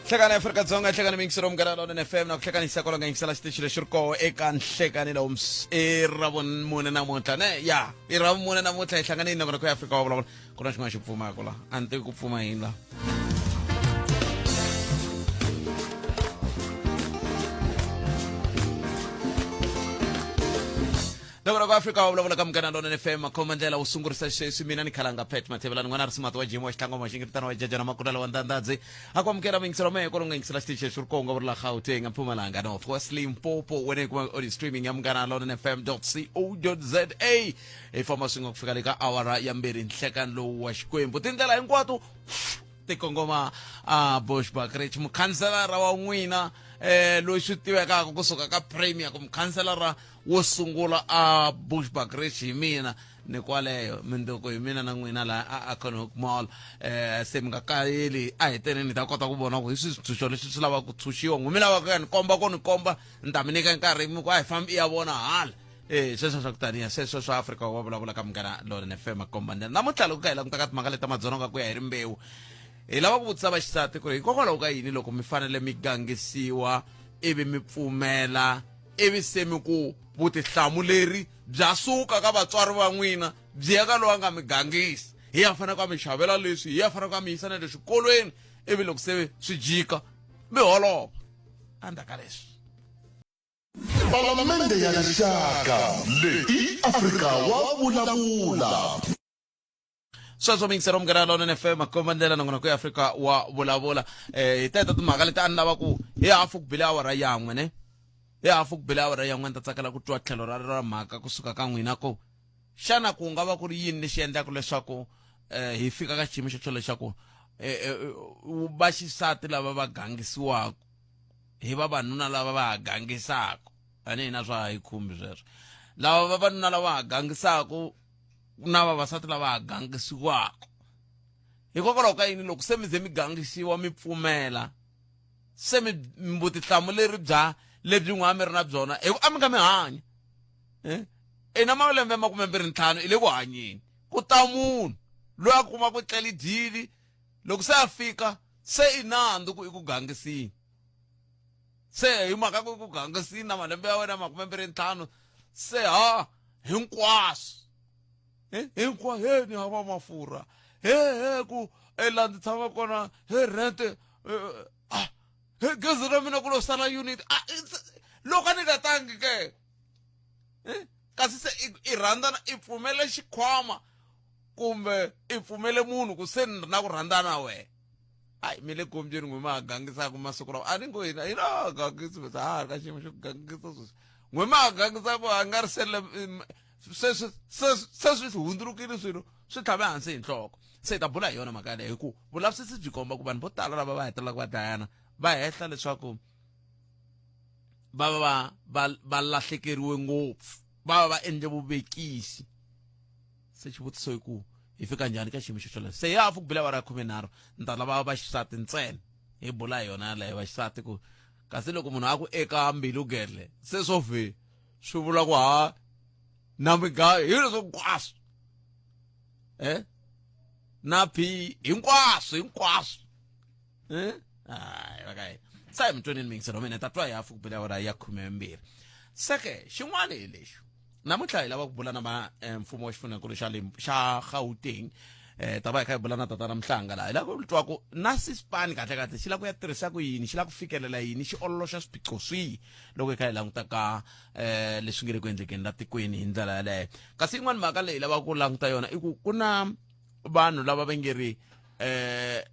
Hlekani Afrika-Dzonga, hlekani miyingiselo Munghana Lonene FM na ku hlekanisa kwala nga yingisela xitichi lexi ri koho eka nhlekani lowu i ravumune namuntlha ne ya i ravumune namuntlha hi hlanganini nakona ku ya Afrika wa vulavula ku na xin'wana xi pfumaka la a ni tivi ku pfuma yini la. Loko loko Afrika wa vulavula ka Munghana Lonene FM makhoma ndlela wu sungurisa xisweswi mina ni khalanga Pat Mathebelani n'wana ri simati wa Jim wa xitlangwa maxingiritano wa jajana makulala wa ndandadzi a ku amukela muyingiselo mehe kwalomu nga yingisela xitichi lexi ri konga vuri la Gauteng Mpumalanga North West Limpopo wena yi kuma audio streaming ya Munghana Lonene FM co za hi famba swin'we ku fika le ka awara ya mbirhi nhlekani lowu wa Xikwembu tindlela hinkwato ti kongoma a Bushbuckridge mukhanselara wa n'wina loyi swi tivekaka kusuka ka premier ku mukhanselara wo sungula a Bushbuckridge hi mina ni kwaleyo mindzuku hi mina na n'wina laha a Acornhoek Mall se mi nga kayeli a hi teneni hi ta kota ku vona ku hi swi switshunxo leswi swi lavaka ku tshunxiwa n'wi mi lava ku ya ni komba ku ni komba ni ta mi nyika nkarhi mi ku a hi fambi i ya vona hala eh sweswo swa ku taniya sweswo swa Afrika wa vulavula ka Munghana Lonene FM makomba ndlela namuntlha loko ka hi languta ka timhaka leta madzolonga ku ya hi rimbewu hi lava ku vutisa vaxisati ku ri hikokwalaho ka yini loko mi fanele mi gangisiwa ivi mi pfumela ivi se mi ku vutihlamuleri bya suka ka vatswari va n'wina byi ya ka loyi a nga mi gangisa hi ya fanele ku a mi xavela leswi hi ya fanele ku a mi yisa na le swikolweni ivi loko se swi jika mi holova endzhaku ka leswi. Palamende ya Rixaka leyi i Afrika wa vulavula. Sweswo miyingiselo Munghana Lonene FM makomba ndlela nongonoko ya Afrika wa vulavula. Hi teto timhaka leti a ni lava ku hi hafu ku bile awara yan'we ne hi hafu ku bile awara yan'we ni ta tsakela ku twa tlhelo ra ra mhaka kusuka ka n'wina ku xana ku nga va ku ri yini lexi endlaka leswaku hi fika ka xiyimo xo lexaku vaxisati lava va gangisiwaka hi vavanuna lava va ha gangisaka tanihi na swa ha yi khumbi sweswo lava vavanuna lava ha gangisaka na vavasati lava ha gangisiwaka hikokwalaho ka yini loko se mi ze mi gangisiwa mi pfumela se mi vutihlamuleri bya lebyi n'wa mi ri na byona hi ku a mi nga mi hanya i na malembe 25 i le ku hanyeni ku ta munhu loyi a kuma ku tleli dyili loko se a fika se i nandzu ku i ku gangisini se hi mhaka ku i ku gangisini na malembe ya wena 25 se ha hinkwaswo hinkwa he ni hava mafurha he he ku e laha ndzi tshama kona he rent ah he gezi ra mina ku lo sala unit ah loko a ni nga tangi ke kasi se i rhandzana i pfumele xikhwama kumbe i pfumele munhu ku se ni na ku rhandzana na wena hayi mi le kombyeni n'we ma ha gangisaka masiku lawa a ni ngo hina hina ha gangisi bese ha ha ri ka xiyimo xo gangisa sweswi n'we ma ha gangisaka a nga ri sele se se se swi hundzulukile swilo swi tlhave hansi hi nhloko se hi ta bula hi yona mhaka yaleyo hi ku vulavisisi byi komba ku vanhu vo tala lava va hetelelaka va dlayana va hehla leswaku va va va va lahlekeriwe ngopfu va va va endle vuvekisi se xivutiso i ku hi fika njhani ka xiyimo xo xolexo se ya hafu ku bile awara ya 13 ni ta lava vaxisati ntsena hi bula hi yona yaleyo vaxisati ku kasi loko munhu a ku eka mbilu gedle se swo vhe swi vula ku ha na migayo hi leswo hinkwaswo na p hinkwaswo hinkwaswo hayi va ka hina sa hi mutweneni mingiselo mina ta twa hi hafu ku bile awara ya 12 seke xin'wana hi lexi namuntlha hi lava ku bula na va mfumo wa xifundzhankulu xa xa Gauteng ta va hi kha hi bula na tatana Mhlanga laha hi lava ku twa ku na sisipani kahle kahle xi lava ku ya tirhisa ku yini xi lava ku fikelela yini xi ololoxa swiphiqo swihi loko hi kha hi languta ka leswi nge le ku endlekeni la tikweni hi ndlela yaleyo kasi yin'wana mhaka leyi lavaka ku languta yona i ku ku na vanhu lava va nge ri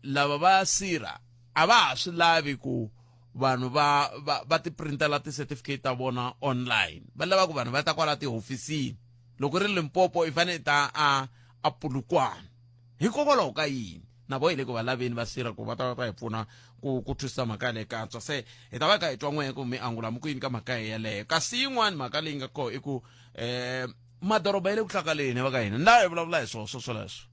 lava va sirha a va ha swi lavi ku vanhu va va va ti printela ti-certificate ta vona online va lava ku vanhu va ta kwala tihofisini loko ri Limpopo i fanele i ta a a Polokwane hikokwalaho ka yini na vo hi le ku va laveni va sirha ku va ta va ta hi pfuna ku ku twisisa mhaka yaleyo kantswa se hi ta va ka hi twa n'wehe ku mi angula mi ku yini ka mhaka yeleyo kasi yin'wani mhaka leyi nga kona i ku madoroba ya le ku hlakaleni va ka hina ni lava hi vulavula hi swona swo swoleswo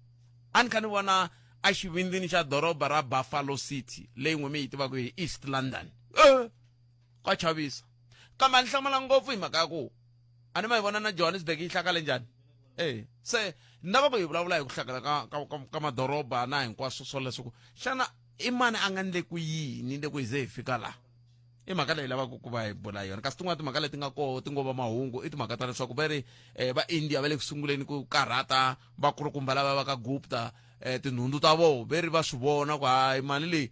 a ni kha ni vona a xivindzini xa doroba ra Buffalo City leyi n'we mi yi tivaka hi East London ka chavisa kambe a ni hlamala ngopfu hi mhaka ya ku a ni ma yi vona na Johannesburg yi hlakale njhani se ni lava ku hi vulavula hi ku hlakala ka madoroba na hinkwaswo swoleswo ku xana I mani a nga ndle ku yini loko hi ze hi fika laha? I mhaka leyi lavaka ku va hi bula yona. Kasi tin'wana timhaka leti nga koho ti ngo va mahungu i timhaka ta leswaku va ri va India va le ku sunguleni ku karhata vakulukumba lava va ka Gupta tinhundzu ta voho ve ri va swi vona ku hayi mali leyi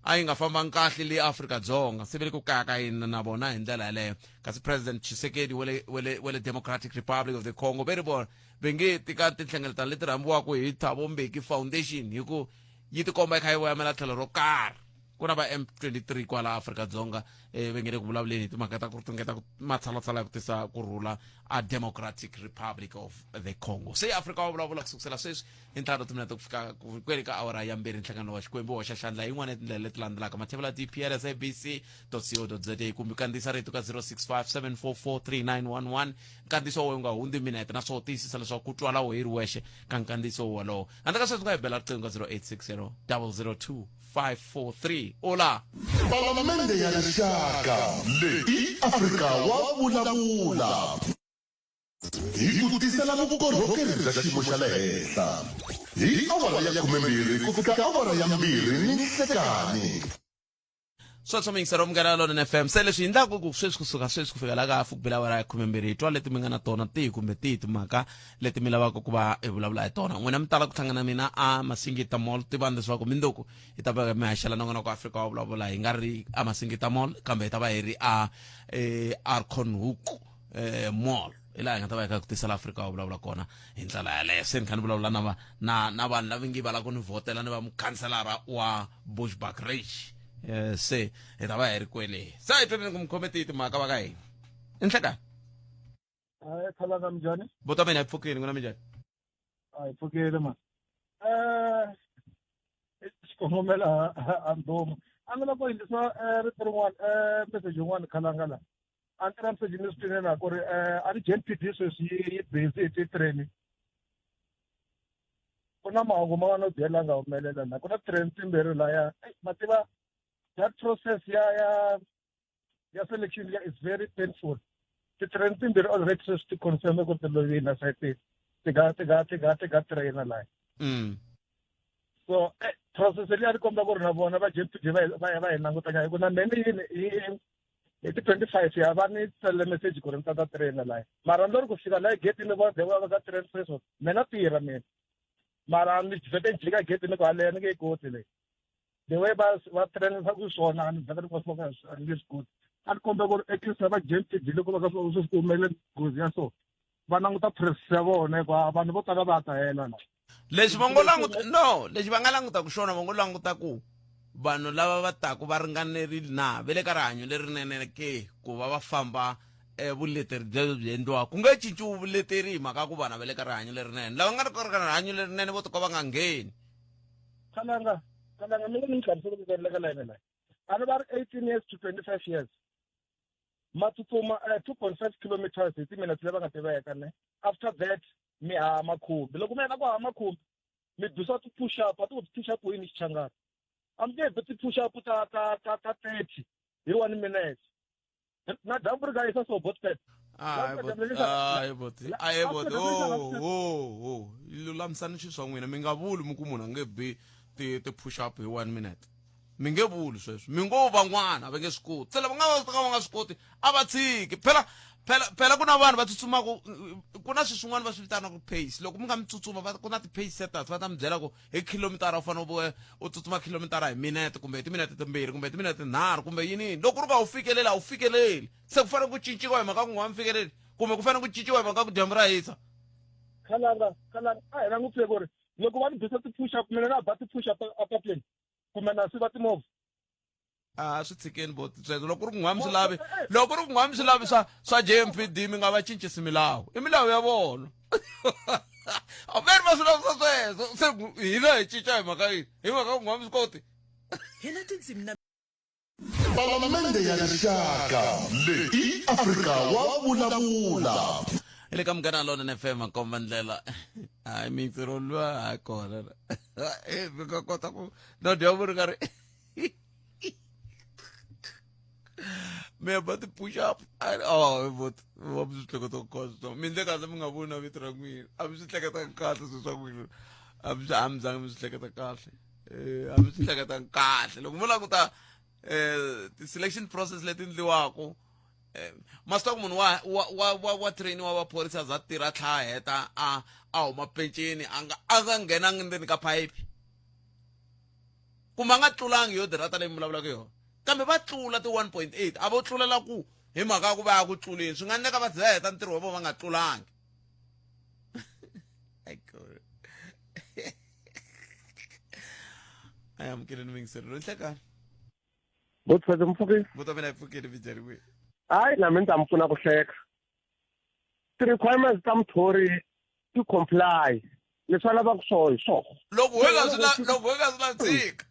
a yi nga fambangi kahle le Afrika-Dzonga se ve le ku kayakayeni na vona hi ndlela yaleyo. Kasi President Tshisekedi wa le wa le wa le Democratic Republic of the Congo ve ri vona ve nge ti ka tinhlengeletano leti rhambiwaka hi Thabo Mbeki Foundation hi ku yi tikomba yi kha yi voyamela tlhelo ro karhi. Ku na va M23 kwala Afrika-Dzonga va nge le ku vulavuleni hi timhaka ta ku ringeta ku matshalatshala ya ku tisa ku rhula a Democratic Republic of the Congo. Se Afrika wa vulavula ku sukusela sweswi hi ntlhanu timinete ku fika ku kwele ka awara ya mbirhi. Nhlangano wa Xikwembu hoxa xandla hi yin'wana ya tindlela leti landzelaka: mathevula dpl sabc co za kumbe kandziyisa rito ka 065 744 3911. Nkandziyiso wa wena wu nga hundzi minete, naswona tiyisisa leswaku ku twala wehe ri wexe ka nkandziyiso wolowo. Handle ka sweswo u nga hi bela riqingho ka 0860 002 543. Ola! Palamende ya Rixaka leyi i Afrika wa vulavula hi ku tisela vukorhokeri bya xiyimo xa le henhla hi awara ya 12 ku fika awara ya 2 ni nhlekanhi. Sweswo miyingiselo wa Munghana Lonene FM. Se leswi hi endlaka ku sweswi kusuka sweswi ku fika la ka hafu ku bela awara ya 12 hi twa leti mi nga na tona tihi kumbe tihi timhaka leti mi lavaka ku va hi vulavula hi tona. N'wina mi tala ku hlangana na mina a Masingita Mall. Tivani leswaku mindzuku hi ta va mi haxela nongonoko wa Afrika wa vulavula hi nga ri a Masingita Mall kambe hi ta va hi ri a Arconhoek Mall. Hi laha hi nga ta va hi kha ku tisela Afrika wa vulavula kona hi ndlela yaleyo. Se ni kha ni vulavula na va na na vanhu lava nge va lava ku ni vhotela ni va mukhanselara wa Bushbuckridge. Se hi ta va hi ri kwele. Se a hi twaneni ku mi khome tihi timhaka va ka hina. I nhlekani. Hayi khalanga minjhani? Buti wa mina hi pfukile, n'wina minjhani? A hi pfukile man. Xikongomelo a ndhuma. A ni lava ku yindzisa rito rin'wana message yin'wana khalanga la. A ni na message ni swi twile la ku ri a ni JMPD sweswi yi busy hi ti-train. Ku na mahungu man'wana yo biha la nga humelela la. Ku na train timbirhi laya. Ma tiva that process ya ya ya selection ya is very painful. Ti-train timbirhi already sweswi ti confirm ku ti lovile esayitini. Ti nga ti nga ti nga ti nga trainer laya. So process leyi a ni komba ku ri na vona va JMPD va va va hi langutanya hi ku na mene yini hi hi ti 25 ya va ni tsalele message ku ri ni ta ta trainer laya. Mara ni lo ri ku fika laya getini va va va ka train sweswo mina tirha mina. Mara ni vhete ni jika getini ku haleni ni nge yi koti leyi. The way va va trainisa ku swona a ni vhete ni ku a ni nge swi koti. A ni komba ku ri at least va JMPD loko va ka sweswi ku humelele nghozi ya so va languta process ya vona hikuva vanhu vo tala va ta hela la. Lexi va ngo languta no, lexi va nga langutaka xona va ngo languta ku vanhu lava va taku va ringanerile na va le ka rihanyo lerinene ke ku va va famba vuleteri byebyo byi endliwaka. Ku nge cinciwi vuleteri hi mhaka ya ku vanhu va le ka rihanyo lerinene. Lava nga ri ka rihanyo lerinene vo tiko va nga ngheni. Khalanga, khalanga mi nge ni mi hlamusela ku endleka la yena la. A ni va ri 18 years to 25 years. Ma tsutsuma 2.5 kilometers hi timinetse leti va nga ti veka ne. After that mi haha makhumbi. Loko mi heta ku haha makhumbi mi bisa ti-push up, a ti ku ti-push up yini Xichangani. A mi nge bi ti-push up ta ta ta ta 30 hi 1 minute. Na dyambu ri nga yisa so bot pet. Hayi boti, hayi boti, oh oh oh, lulamisani swilo swa n'wina mi nga vuli mi ku munhu a nge bi ti ti push up hi 1 minute. Mi nge vuli sweswo, mi ngo van'wana va nge swi koti. Se lava nga va ka va nga swi koti a va tshiki. Phela phela phela ku na vanhu va tsutsumaka ku na swilo swin'wana va swi vitanaka pace. Loko mi nga mi tsutsuma va ku na ti-pace setters va ta mi byela ku hi khilomitara u fanele u tsutsuma khilomitara hi minete kumbe hi timinete timbirhi kumbe hi timinete tinharhu kumbe yini yini. Loko ku ri ku a wu fikeleli a wu fikeleli. Se ku fanele ku cinciwa hi mhaka ku nga mi fikeleli kumbe ku fanele ku cinciwa hi mhaka ku dyambu ra hisa. Khalanga, khalanga a hi langutise ku ri loko va ni bisa ti-push up mina na ba ti-push up apatweni kumbe na siva timovha. A swi tshikeni boti sweswo loko ku ri ku n'wa mi swi lavi loko ku ri ku n'wa mi swi lavi swa swa JMPD mi nga va cincisi milawu i milawu ya vona. A ve ri va swi lavisa sweswo se hina hi cinca hi mhaka yini hi mhaka ku n'wa mi swi koti. Hina tindzimi na. Palamende ya Rixaka leyi i Afrika wa vulavula. Hi le ka Munghana Lonene FM a komba ndlela. Hayi mintirho luwa ha kona. Eh mi nga kota ku no dyambu ri karhi mi ba ti-push up. Oh bot va mi swi hleketa kahle mi ndle kahle mi nga voni na vito ra n'wina a mi swi hleketanga kahle swilo swa n'wina a mi a mi zangi mi swi hleketa kahle. A mi swi hleketangi kahle loko mo languta ti-selection process leti endliwaku, ma swi tiva ku munhu wa trainiwa vaphorisa a za tirha, tlha a heta a huma penceni, a nga nghenangi ndzeni ka phayiphi kumbe a nga tlulangi yo dirata leyi mi vulavulaka yona, kambe va tlula ti-1.8. A vo tlulela ku hi mhaka ya ku va ya ku tluleni, swi nga endleka va za heta ntirho wa vona va nga tlulangi. Ai, a amukeleni muyingiseri loyi. Nhlekani. Botfete, mpfukile? Vutomi na yi pfukile, mi. Hayi, na mina ni ta mi pfuna ku hleka. Ti-requirements ta muthori ti comply leswi a lavaka swoho hi swona. Loko we nga swi la, tshika.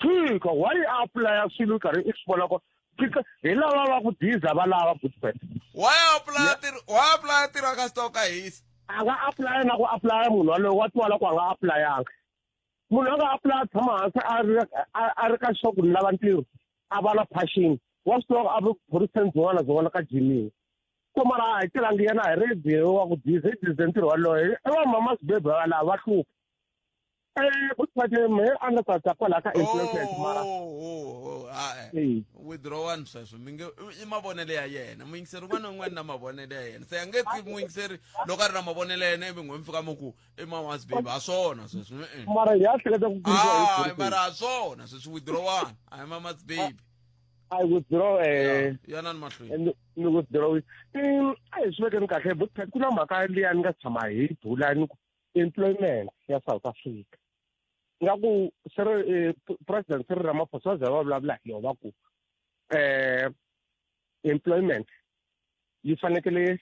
Tshika. Why a apply swilo i karhi i swi vona ku tshika? Hi lava va ku diza, va lava Botfete. Why apply tirha ka stock a hisa? A nga apply na ku apply, munhu walowo wa twala ku a nga applyanga. Munhu a nga apply, a tshama hansi a ri ka swa ku ni lava ntirho, a va na passion, wa swi tiva ku a vuphoriseni byin'wana byin'wana ka jimiwa. So mara a hi tirhangi yena, hi ready wa ku diza, hi dize ntirho waloye. I va mama sibebe lava va hlupha. Botfete, me a nga ta kwalaha ka employment mara Oh, Eh. Withdrawani sweswo mi nge i mavonelo ya yena. Muyingiseri un'wana na un'wana na mavonelo ya yena, se a nge ti muyingiseri loko a ri na mavonelo ya yena ivi n'we mi fika mi ku i mama's baby. A swona sweswo, e-e. Mara ya hleketa ku kurisiwa hi Hayi. phoriseni. Mara a swona sweswi, withdrawani, a hi mama's baby. I withdraw. Yanani mahlweni. Ni withdraw. A hi swi vekeni kahle, but ku na mhaka liya ni nga tshama hi bula ni ku employment ya South Africa, nga ku Cyril, President Cyril Ramaphosa va za va vulavula hi yona, va ku employment yi fanekele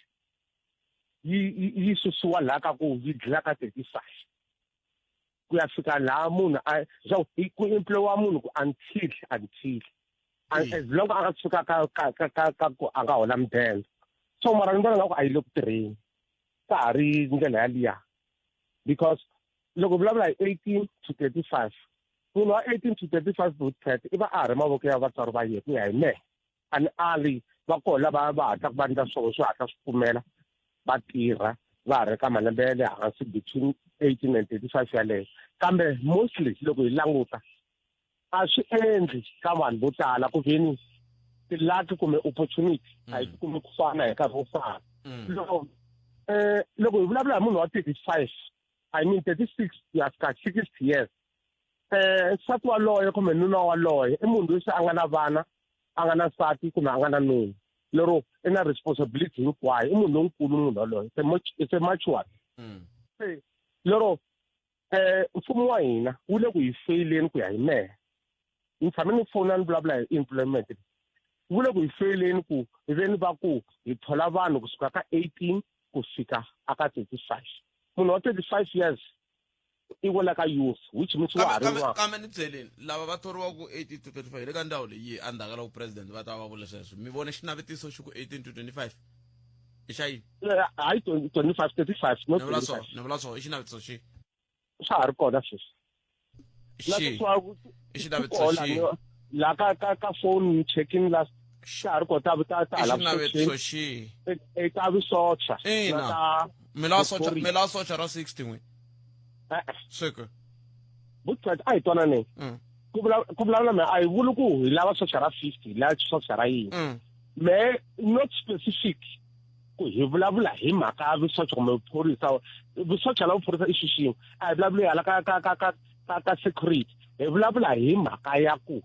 yi susiwa laha ka ku yi dlula ka 35 ku ya fika laha munhu a swa ku employiwa munhu ku until as long a nga fika ka ku a nga hola mudende. So mara ni vona nga ku a yi le ku tirheni, ka ha ri ndlela yaliya, because loko vulavula hi 18 to 35, munhu wa 18 to 35, Butpet, i va a ha ri mavoko ya vatswari va yena. Ku ya hi mehe, a ni ali, va kona lava va hatlaka va endla swona, swi hatla swi pfumela, va tirha va ha ri ka malembe ya le hansi between 18 and 35 yaleyo, kambe mostly loko hi languta a swi endli ka vanhu vo tala ku veni ti-lucky kumbe opportunity a yi kumi ku fana hi nkarhi wo fana. Loko hi vulavula hi munhu wa 35, I mean 36 ku ya fika 60 years, nsati waloye kumbe nuna waloye i munhu loyi se a nga na vana, a nga na nsati kumbe a nga na nuna, lero i na responsibility hinkwayo, i munhu lonkulu. Munhu waloye se matured. Se lero mfumo wa hina wu le ku hi feyileni. Ku ya hi mehe, ni tshame ni fona ni vulavula hi employment, wu le ku hi feyileni ku veni va ku hi thola vanhu kusuka ka 18 ku fika aka 35. Munhu wa 35 years i wela ka youth, which means wa ha ri Kambe n'wana. Kambe ni byeleni, lava va thoriwaku 18 to 35 hi le ka ndhawu leyi endzhaku ka loko president va ta va vule sweswo, mi vone xinavetiso xi ku 18 to 25 i xa yini? Hayi, 25, 35, not Ni vula so. 25. Ni vula so, i xinavetiso xi Swa ha ri kona sweswi na xi sweswi. I xinavetiso Kona xi la ka phone ni checking last, xa ha ri kona ta I hala. xinavetiso xi Ta vusocha. Ina. Na ta Mi lava socha? Vupholisa. Mi lava socha ra 60 n'wi? Eh, Sweke. Butpet, a hi twananeni. Ku vulavula me, a hi vuli ku hi lava socha ra 50, hi lava socha ra yini. Me not specific ku hi vulavula hi mhaka ya vusocha kumbe vuphorisa. Vusocha la vuphorisa i xixin'we, a hi vulavuli hala ka security, hi vulavula hi mhaka ya ku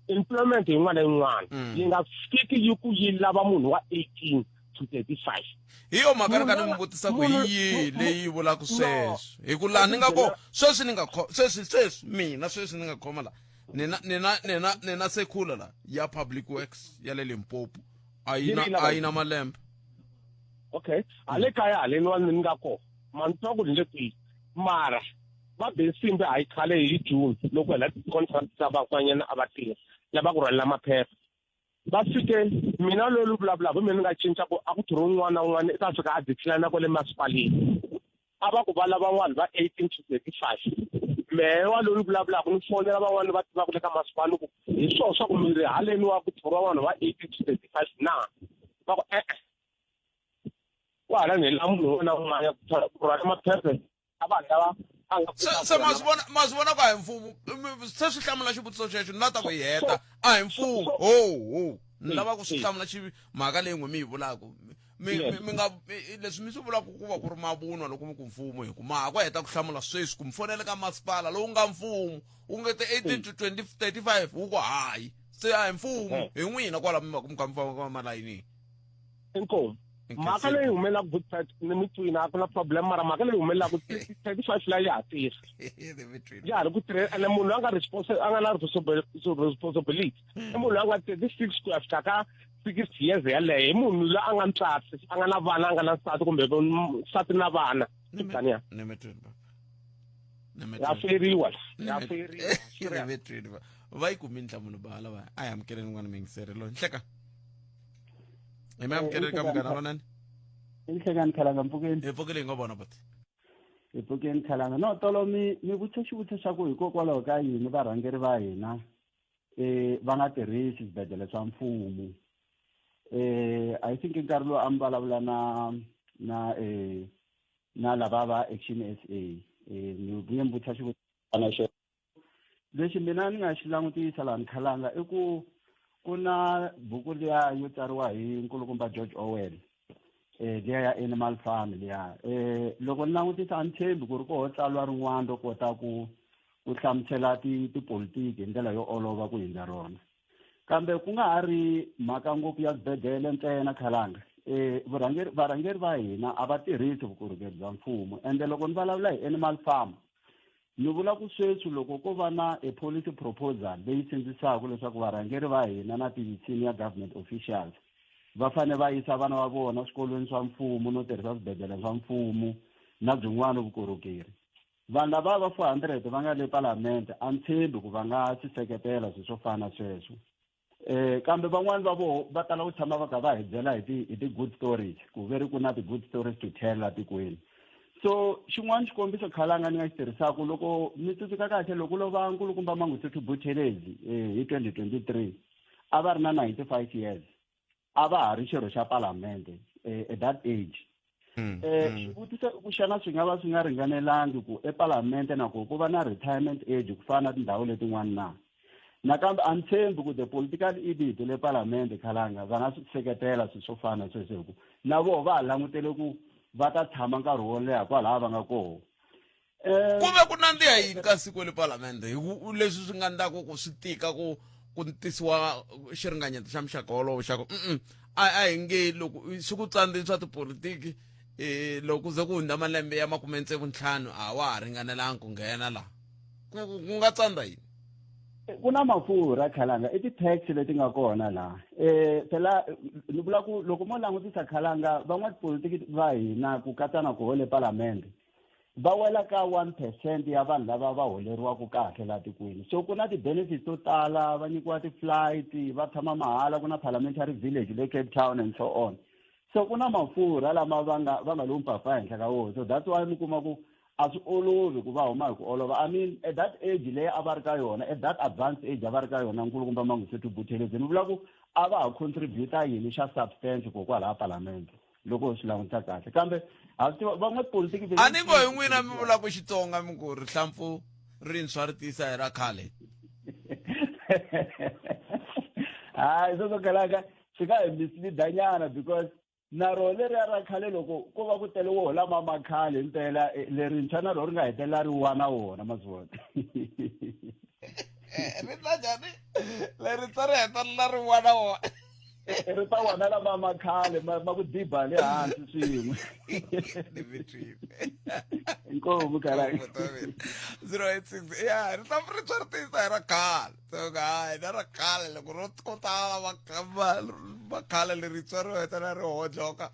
employment yin'wana na yin'wana yi nga fiki yi ku yi lava munhu wa 18 to 35. Hi yo mhaka ni ka ni Munhu mi vutisa ku hi yihi leyi vulaka No. sweswo, hi ku laha ni nga ko sweswi, ni nga sweswi mina sweswi ni nga khoma la, nina circular la ya public works ya le Limpopo, a yi na Yi a yi na malembe. Okay, hale kaya haleni wa ni nga kona, ma ni twa ku ni le kwihi, mara va be nsimbi a yi khale hi June loko hela ti-contract ta van'wanyana a va tirha lava ku rhwalela maphepha va fike. Mina loyi ni vulavulaka hi mina, ni nga cinca ku a ku thoriwe un'wana na un'wana i ta fika a decline kwale masipaleni, a va ku va lava vanhu va 18 to 35. Mehe wa loyi ni vulavulaka, ni fonela van'wani va tivaka le ka masipala ku hi swona swa ku mi ri haleni wa ku thoriwa vanhu va 18 to 35 na? Va ku e-e, ku hala ni la munhu un'wana na un'wana ku rhwala maphepha. ka vanhu lava a nga Se se ma swi vona ma swi vona ku a hi mfumo se swi hlamula xivutiso xexo ni la ta ku yi heta a hi mfumo ho ho ni lava ku swi hlamula xi mhaka leyi n'we mi yi vulaka mi mi mi nga leswi mi swi vulaka ku va ku ri mavunwa loko mi ku mfumo hi ku ma ha ku heta ku hlamula sweswi ku mi fonele ka masipala lowu nga mfumo wu nge te 18 to 20 35 wu ku hayi se a hi mfumo hi n'wina kwala mi va ku mi kha mi famba malayinini. Inkomu. Mhaka leyi humelelaka good side ni mi twini a ku na problem mara mhaka leyi humelelaka 35 la ya ha tirha. Ya ha ri ku tirheni ene munhu a nga a nga na responsibility i munhu loyi a nga 36 ku ya fika ka 60 years yaleyo i munhu loyi a nga ntswatsi a nga na vana a nga na nsati kumbe nsati na vana taniya ya feriwa ya feriwa va yi kumini nhlamulo bala va a hi amukeleni n'wana muyingiseri loyi nhleka hi mi amukeleni ka munghana lonene i nhlekani khalanga mpfukeni hi pfukile hi ngo vona buti hi pfukeni khalanga no tolo mi mi vutisa xivutiso xa ku hikokwalaho ka yini varhangeri va hina eh va nga tirhisi swibedhlele swa mfumo eh i think nkarhi lowu a mi vulavula na na eh na lava va Action SA eh mi vuye mi vutisa xivutiso xo lexi mina ni nga xi langutisa laha ni khalanga i ku ku na buku liya yo tsariwa hi nkulukumba George Orwell eh liya ya Animal Farm liya eh loko ni langutisa a ni tshembi ku ri koho tsalwa rin'wana ro kota ku ku hlamusela tipolitiki hi ndlela yo olova ku hindza rona kambe ku nga ha ri mhaka ngopfu ya swibedhlele ntsena khalanga eh vurhangeri varhangeri va hina a va tirhisi vukorhokeri bya mfumo ende loko ni vulavula hi Animal Farm Ni vula ku sweswi loko ko va na a policy proposal leyi sindzisaka leswaku varhangeri va hina na ti-senior government officials va fanele va yisa vana va vona swikolweni swa mfumo no tirhisa swibedhlele swa mfumo na byin'wana vukorhokeri, vanhu lavaya va 400 va nga le Palamende a ni tshembi ku va nga swi seketela swilo swo fana na sweswo. Eh kambe van'wani va voho va tala ku tshama va kha va hi byela hi ti hi ti-good stories ku ve ri ku na ti-good stories to tell la tikweni so xin'wana xikombiso khalanga ni nga xi tirhisaka loko mi tsundzuka kahle loko lo va nkulukumba Mangosuthu Buthelezi eh, hi 2023 a va ri na 95 years a va ha ri xirho xa palamende eh, at that age mm, eh mm. xivutiso i ku xana swi nga va swi nga ringanelangi ku epalamende na ku ku va na retirement age ku fana na tindhawu letin'wana na nakambe a ni tshembi ku the political elite le palamende khalanga va nga swi seketela swilo swo fana sweswo hi ku na voho va ha langutele ku va ta tshama nkarhi wo leha kwalaha va nga koho Eh, ku ve ku nandziha yini ka siku le palamende hi ku leswi swi nga ndlaku ku swi tika ku ku tisiwa xiringanyeto xa muxaka wolowo xa ku mm a a hi nge loko swi ku tsandzeni swa tipolitiki um loko ku ze ku hundza malembe ya makume tsevu ntlhanu a wa ha ringanelanga ku nghena laha ku ku nga tsandza yini ku na mafurha khalanga i ti-tax leti nga kona laha um phela ni vula ku loko mo langutisa khalanga van'watipolitiki va hina ku katsa na koho le palamende va wela ka 1 percent ya vanhu lava va holeriwaka kahle laha tikweni so ku na ti-benefits to tala va nyikiwa ti-flight va tshama mahala ku na parliamentary village le Cape Town and so on so ku na mafurha lama va nga va nga lo mpapa henhla ka wona so that's why mi kuma ku a swi olovi ku va huma hi ku olova i mean at that age leyi a va ri ka yona at that advanced age a va ri ka yona nkulukumba Mangosuthu Buthelezi ni vula ku a va ha contributa yini xa substance kokwalaha palamende loko swi langutisa kahle kambe ha swi tiva van'watipolitiki a ni ngo hi n'wina mi vula ku xitsonga mi ku rihlampfu rintshwa ri tiyisa hi ra khale hayi sweswo kalaka swi nga hi mislead-anyana because na rona leriya ra khale loko ko va ku tele wo lama ma khale impela eh, lerintshwa na rona ri nga hetelela ri wa na wona maswona ri ta njhani lerintshwa ri hetelela ri wa na wona ri ta wona lama ma khale ma ma ku diba le hansi swin'we inkomu khala 086 ya ri ta ri twa ri tiyisa hi ra khale so hayi na ra khale loko ro ko tala ma khale lerintshwa ro hetelela ri hodloka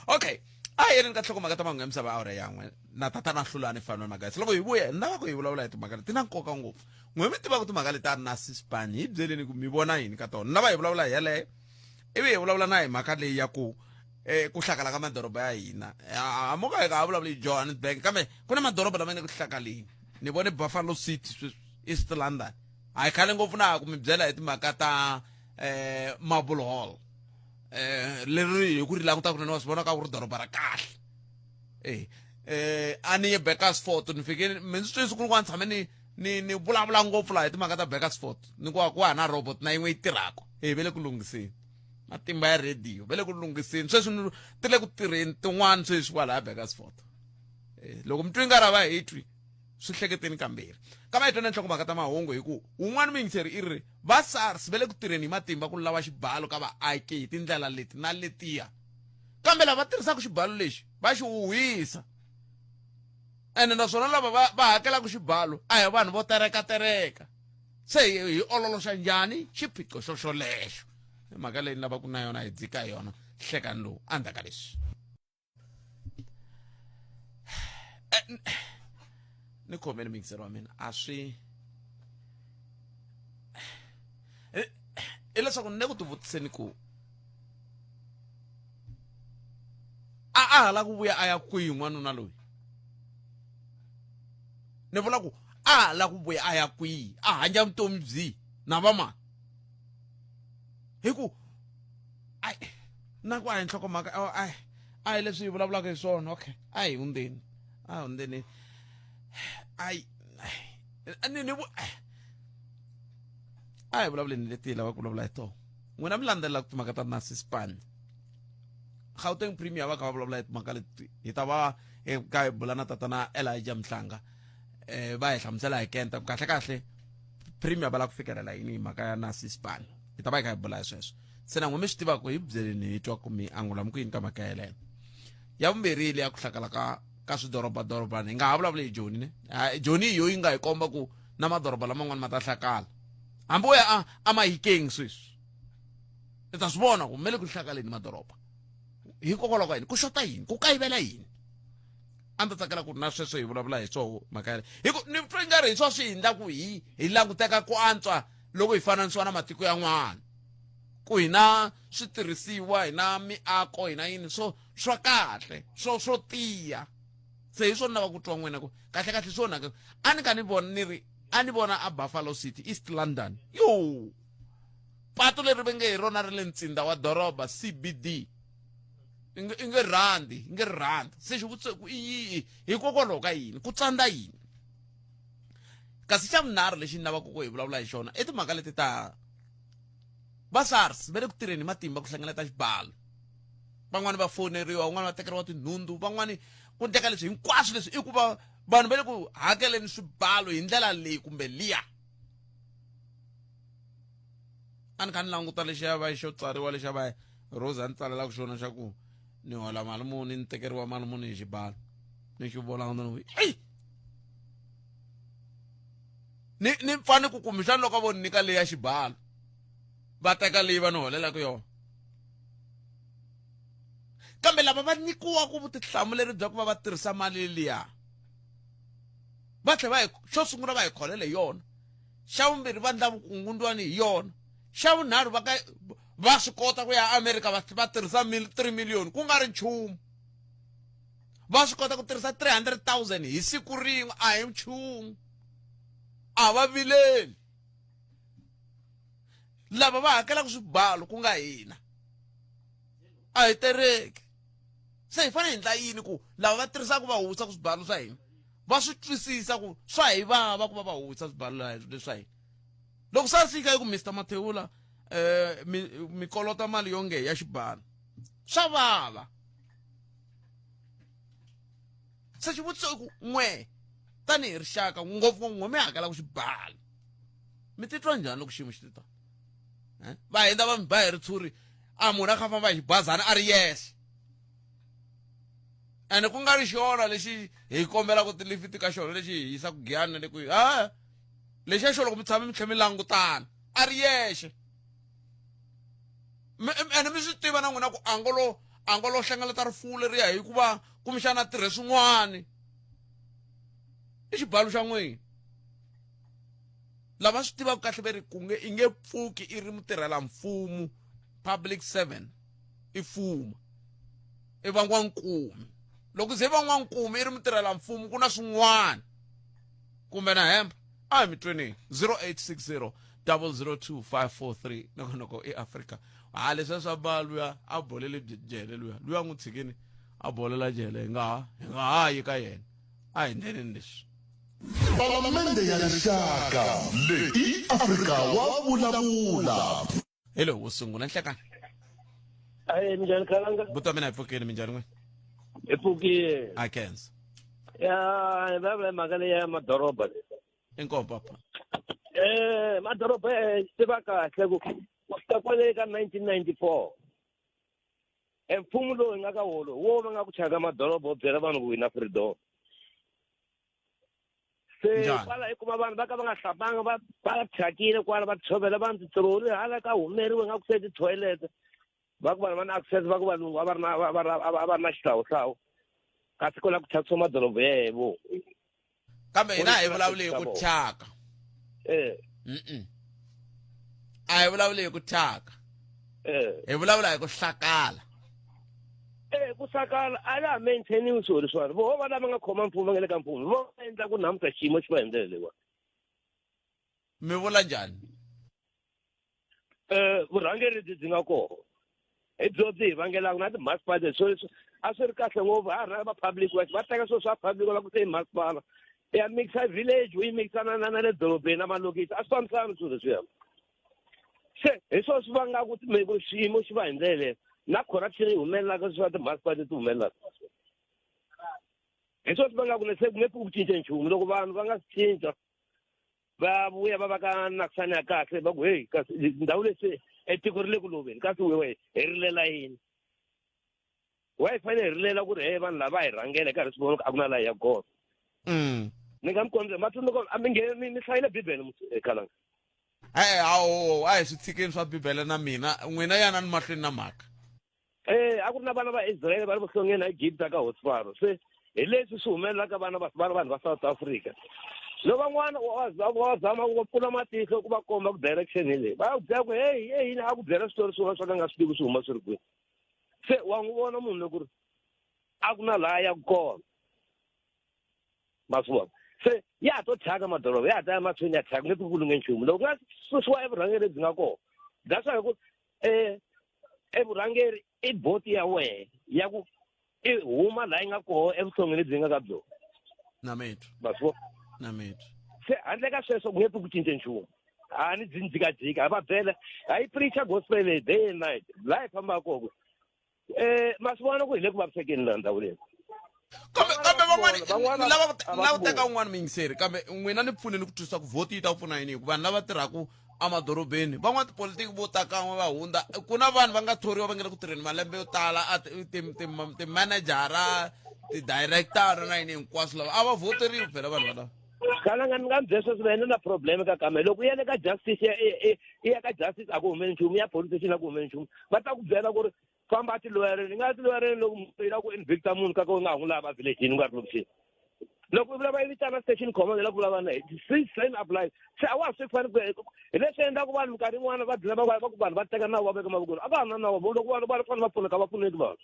okay a hi yeleni ka nhlokomhaka ta mahungu ya misava awara yan'we na tatana hlulani fanwe magasi loko hi vuya ni lava ku hi vulavula hi timhaka leti ti na nkoka ngopfu n'we mi tivaka timhaka leti a ri na sispan hi byeleni ku mi vona yini ka tona ni lava hi vulavula hi yeleyo ivi hi vulavula na hi mhaka leyi ya ku eh ku hlakala ka madoroba ya hina mo ka hi ka ha vulavuli hi Johannesburg kambe ku na madoroba lama nga ku hlakaleni ni vone Buffalo City sweswi East London a hi khale ngopfu na ha ku mi byela hi timhaka ta eh Marble Hall eh leri hi ku ri languta kunene wa swi vona ka ku ri doroba ra kahle. Eh eh a ni ye Bakersford ni fike mi ndzi twi siku rin'wana tshame ni ni ni vulavula ngopfu laha hi timhaka ta Bakersford ni ku ku ha na robot na yin'we yi tirhaka eh ve le ku lunghiseni matimba ya radio ve le ku lunghiseni sweswi ni ti le ku tirheni tin'wana sweswi kwalaya Bakersford eh loko mi twi nga ra va hi twi swi hleketeni kambirhi kambe hi twa na nhlokomhaka ta mahungu hi ku wun'wana muyingiseri i ri va SARS va le ku tirheni hi matimba ku lava xibalo ka vaaki hi tindlela leti na letiya kambe lava tirhisaka xibalo lexi va xi huhwisa ene naswona lava va, va hakelaka xibalo a hi vanhu vo tereka-tereka se hi, hi ololoxa njhani xiphiqo xo xolexo i mhaka leyi ni lavaka na yona hi dzika hi yona hlekani lowu endzhaku ka leswi eh, ni khomeni mixer wa mina a swi eh, i leswaku ni le ku tivutiseni ku a a ha la ku vuya a ya kwihi n'wanuna loyi ni vula ku a ha la ku vuya a ya kwihi a hanya vutomi byihi na vamani hi ku ai na ku a hi nhlokomhaka ai a hi leswi hi vulavulaka hi swona okay a hi hundzeni a hi hundzeni ai ni ni a hi vulavuleni leti hi lavaka ku vulavula hi tona n'wina mi landzelela timhaka ta nasispan Gauteng Premier va kha va vulavula hi timhaka leti hi ta va ka hi bula na tatana Elijah Mhlanga eh va hi hlamusela hi kenta kahle kahle Premier va lava ku fikelela yini hi mhaka ya nasispan hi ta va hi kha hi bula hi sweswo se na n'we mi swi tivaka hi byeleni hi twa ku mi angula mi ku yini ka mhaka yeleyo ya vumbirhi leya ku hlakala ka ka swidorobadorobana hi nga ha vulavuli hi joni ne joni hi yo yi nga hi komba ku na madoroba laman'wana ma ta hlakala hambi wo ya a a mahikeng sweswi i ta swi vona ku me le ku hlakaleni madoroba hikokwalaho ka yini ku xota yini ku kayivela yini a ndzi tsakela ku na sweswo hi vulavula hi swoho mhaka yaleyo hi ku ni twa ingari hi swa swi endla ku hi hi languteka ku antswa loko hi fananisiwa na matiko yan'wana ku hi na switirhisiwa hi na miako hi na yini swo swa kahle swo swo tiya se hi swona lava ku twa n'wina ku kahle kahle swo naka a ni ka ni vona ni ri a ni vona a Buffalo City East London yo pato leri va nge hi rona ri le ntsinda wa doroba CBD inge inge rhandi inge rhandi se xivutiso ku i yihi hikokwalaho ka yini ku tsandza yini kasi xa vunharhu lexi ni lavaka ku hi vulavula hi xona i timhaka leti ta va SARS va le ku tirheni hi matimba ku hlengeleta xibalo van'wani va foneriwa van'wani va tekeriwa tinhundzu van'wani ku endleka leswi hinkwaswo leswi i ku va vanhu va le ku hakeleni swibalo hi ndlela leyi kumbe liya a ni kha ni languta lexiya va xo tsariwa lexiya va Rose a ni tsalelaka xona xa ku ni hola mali muni ni tekeriwa mali muni hi xibalo ni xi vona ni eyi ni ni pfa ni ku kumbexana loko vo ni nyika leyi ya xibalo va teka leyi va ni holelaka yona kambe lava va nyikiwaka vutihlamuleri bya ku va va tirhisa mali liya va tlhela va hi xo sungula va hi kholele hi yona xa vumbirhi va ndla vukungundwani hi yona xa vunharhu va ka va swi kota ku ya america va va tirhisa 3 million ku nga ri nchumu va swi kota ku tirhisa 300 000 hi siku rin'we a hi nchumu a va vileli lava va hakelaka swibalo ku nga hina a hi tereki se hi fanele hi endla yini ku lava va tirhisaka va huwisaka swibalo swa hina va swi twisisa ku swa hi vava ku va va huwisa swibalo leswi swa hina loko swa fika yi ku Mr Mathewula eh mi mi kolota mali yonge ya xibalo swa vava se xivutiso i ku n'we tanihi rixaka ngopfu n'we mi hakelaka xibalo mi titwa njhani loko xiyimo xi titwa eh? va hindza va mi ba hi ritshuri a munhu a kha famba hi xibazana a ri yexe ene ku nga ri xona lexi hi kombelaka tilifiti ka xona lexi hi yisaka giyani na le kwihi a lexiya xo loko mi tshame mi tlhela mi langutana a ri yexe ene mi swi tiva na n'wina ku angolo angolo hlengeleta rifuwo leriya hikuva kumbexana a tirhe swin'wani i xibalo xa n'wina lava swi tivaka kahle ve ri ku nge i nge pfuki i ri mutirhela mfumo public servant i fuma i va n'wankumi loko ze va n'wankumi i ri mutirhela mfumo ku na swin'wana kumbe na hemba a hi mi tweni 0860 002 543 noko noko i Afrika ha leswiya swa ba luya a bolele jele luya luya n'wi tshikini A bolela jele hi nga ha hi nga ha yi ka yena. A hi ndleleni leswi. Palamende ya Rixaka leyi i Afrika wa vulavula. Hi lowu wo sungula nhlekani. Ayi minjhani khalanga? Buti wa mina hi pfukile minjhani n'wina? Hi pfukile. A khensa. Ya hi vulavula hi mhaka leyi ya madoroba leyi. Inkomu papa. Madoroba hi tiva kahle ku ku fika kwale ka 1994 e mfumo lowu hi nga ka wona wo va nga ku chaka madoroba wo byela vanhu ku hi na freedom. Se kwala hi kuma vanhu va ka va nga hlambanga va va thyakile kwala va tshovela vanhu titiroli hala ka humeriwe nga ku se ti-toilet va ku vanhu va na access va ku valungu a va ri na a va a va ri na xihlawuhlawu kasi ko la ku thyakisiwa madoroba yevo. Kambe hina hi vulavuli hi ku thyaka. A hi vulavuli hi ku thyaka. Hi vulavula hi ku hlakala. Ku hlakala a la ha maintainiwi swilo leswiwani. Voho va lava nga khoma mfumo va nga le ka mfumo vo endla ku namuntlha xiyimo xi va hi ndlela leyiwani. Mi vula njhani? Vurhangeri lebyi byi nga kona hi byo byi hi vangelaka na timasipala swilo leswi a swi ri kahle ngopfu a ri va public works va teka swilo swa public va ku se i masipala ya mixa village u yi mixa na na na le dorobeni na malokixi a swi fambisani swilo leswiya. Se hi swona swi vangaka ku xiyimo xi va hi ndlela leyo na corruption yi humelelaka swa timasipala leti humelelaka. Hi swona swi vangaka ku se ku nge pfuki ku cince nchumu loko vanhu va nga swi cinca va vuya va va ka nakisani ya kahle va ku heyi kasi ndhawu leyi se e tiko ri le ku loveni kasi wewe hi rilela yini wa hi fanele hi rilela ku ri he vanhu lava hi rhangela hi karhi swi vona ku a ku na laha hi ya kona. Ni nga mi kombisa matsundzuko a mi nge mi hlayile bibele khalanga. E hawo a hi swi tshikeni swa bibele na mina n'wina yanani mahlweni na mhaka. A ku ri na vana va Israyele va ri vuhlongeni a Egipta ka hosi Faro. Se hi leswi swi humelelaka vana va vana vanhu va South Africa. Loko van'wana wa zama ku va pfula matihlo ku va komba ku direction hi leyi. Va ku byela ku hey hey yini a ku byela switori swin'wana swa ka nga swi tivi swi huma swi ri kwihi. Se wa n'wi vona munhu loko ri a ku na laha ya kona. Ma swi vona? Se ya ha to thyaka madoroba ya ha ta ya mahlweni ya thyaka nge ku lunghe nchumu. Loko ku nga susiwa evurhangeri lebyi nga kona. That's why ku evurhangeri i boti ya wehe ya ku i huma laha yi nga koho evuhlongeni lebyi nga ka byona. Na mitwa. Ma swi vona? Na mitwa. Se handle ka sweswo ku nge pfuki ku cince nchumu. A ni byi jikajika a va byela a yi preacha gospel leyi day and night laha hi fambaka kona. Ma swi vona ku hi le ku vavisekeni laha ndhawu leyi. Kambe kambe van'wani ni lava ku ni lava ku teka un'wana muyingiseri kambe n'wina ni pfuneni ku twisisa ku vhoti yi ta pfuna yini hikuva vanhu lava tirhaka emadorobeni van'wana tipolitiki vo ta kan'we va hundza ku na vanhu va nga thoriwa va nga le ku tirheni malembe yo tala a timanejara ti-director na yini hinkwaswo lava a va vhoteriwi phela vanhu valava. Kalanga ni nga mi byela sweswi va na problem ka kambe loko u ya le ka justice ya i ya ka justice a ku humeli nchumu ya police station a ku humeli nchumu va ta ku byela ku ri famba a tiloyareni i nga tiloyareni loko yi lava ku invicta munhu ka ka u nga ha n'wi lava villageni u nga ri lokixini loko u vulava i vitana station command la ku vulavula na same apply se a wa ha swi fani ku hi leswi endlaku vanhu minkarhi yin'wana va dlina va va ku vanhu va teka nawu va veka mavokweni a va ha na nawu loko vanhu va fanele va pfuneka va pfuneki vanhu.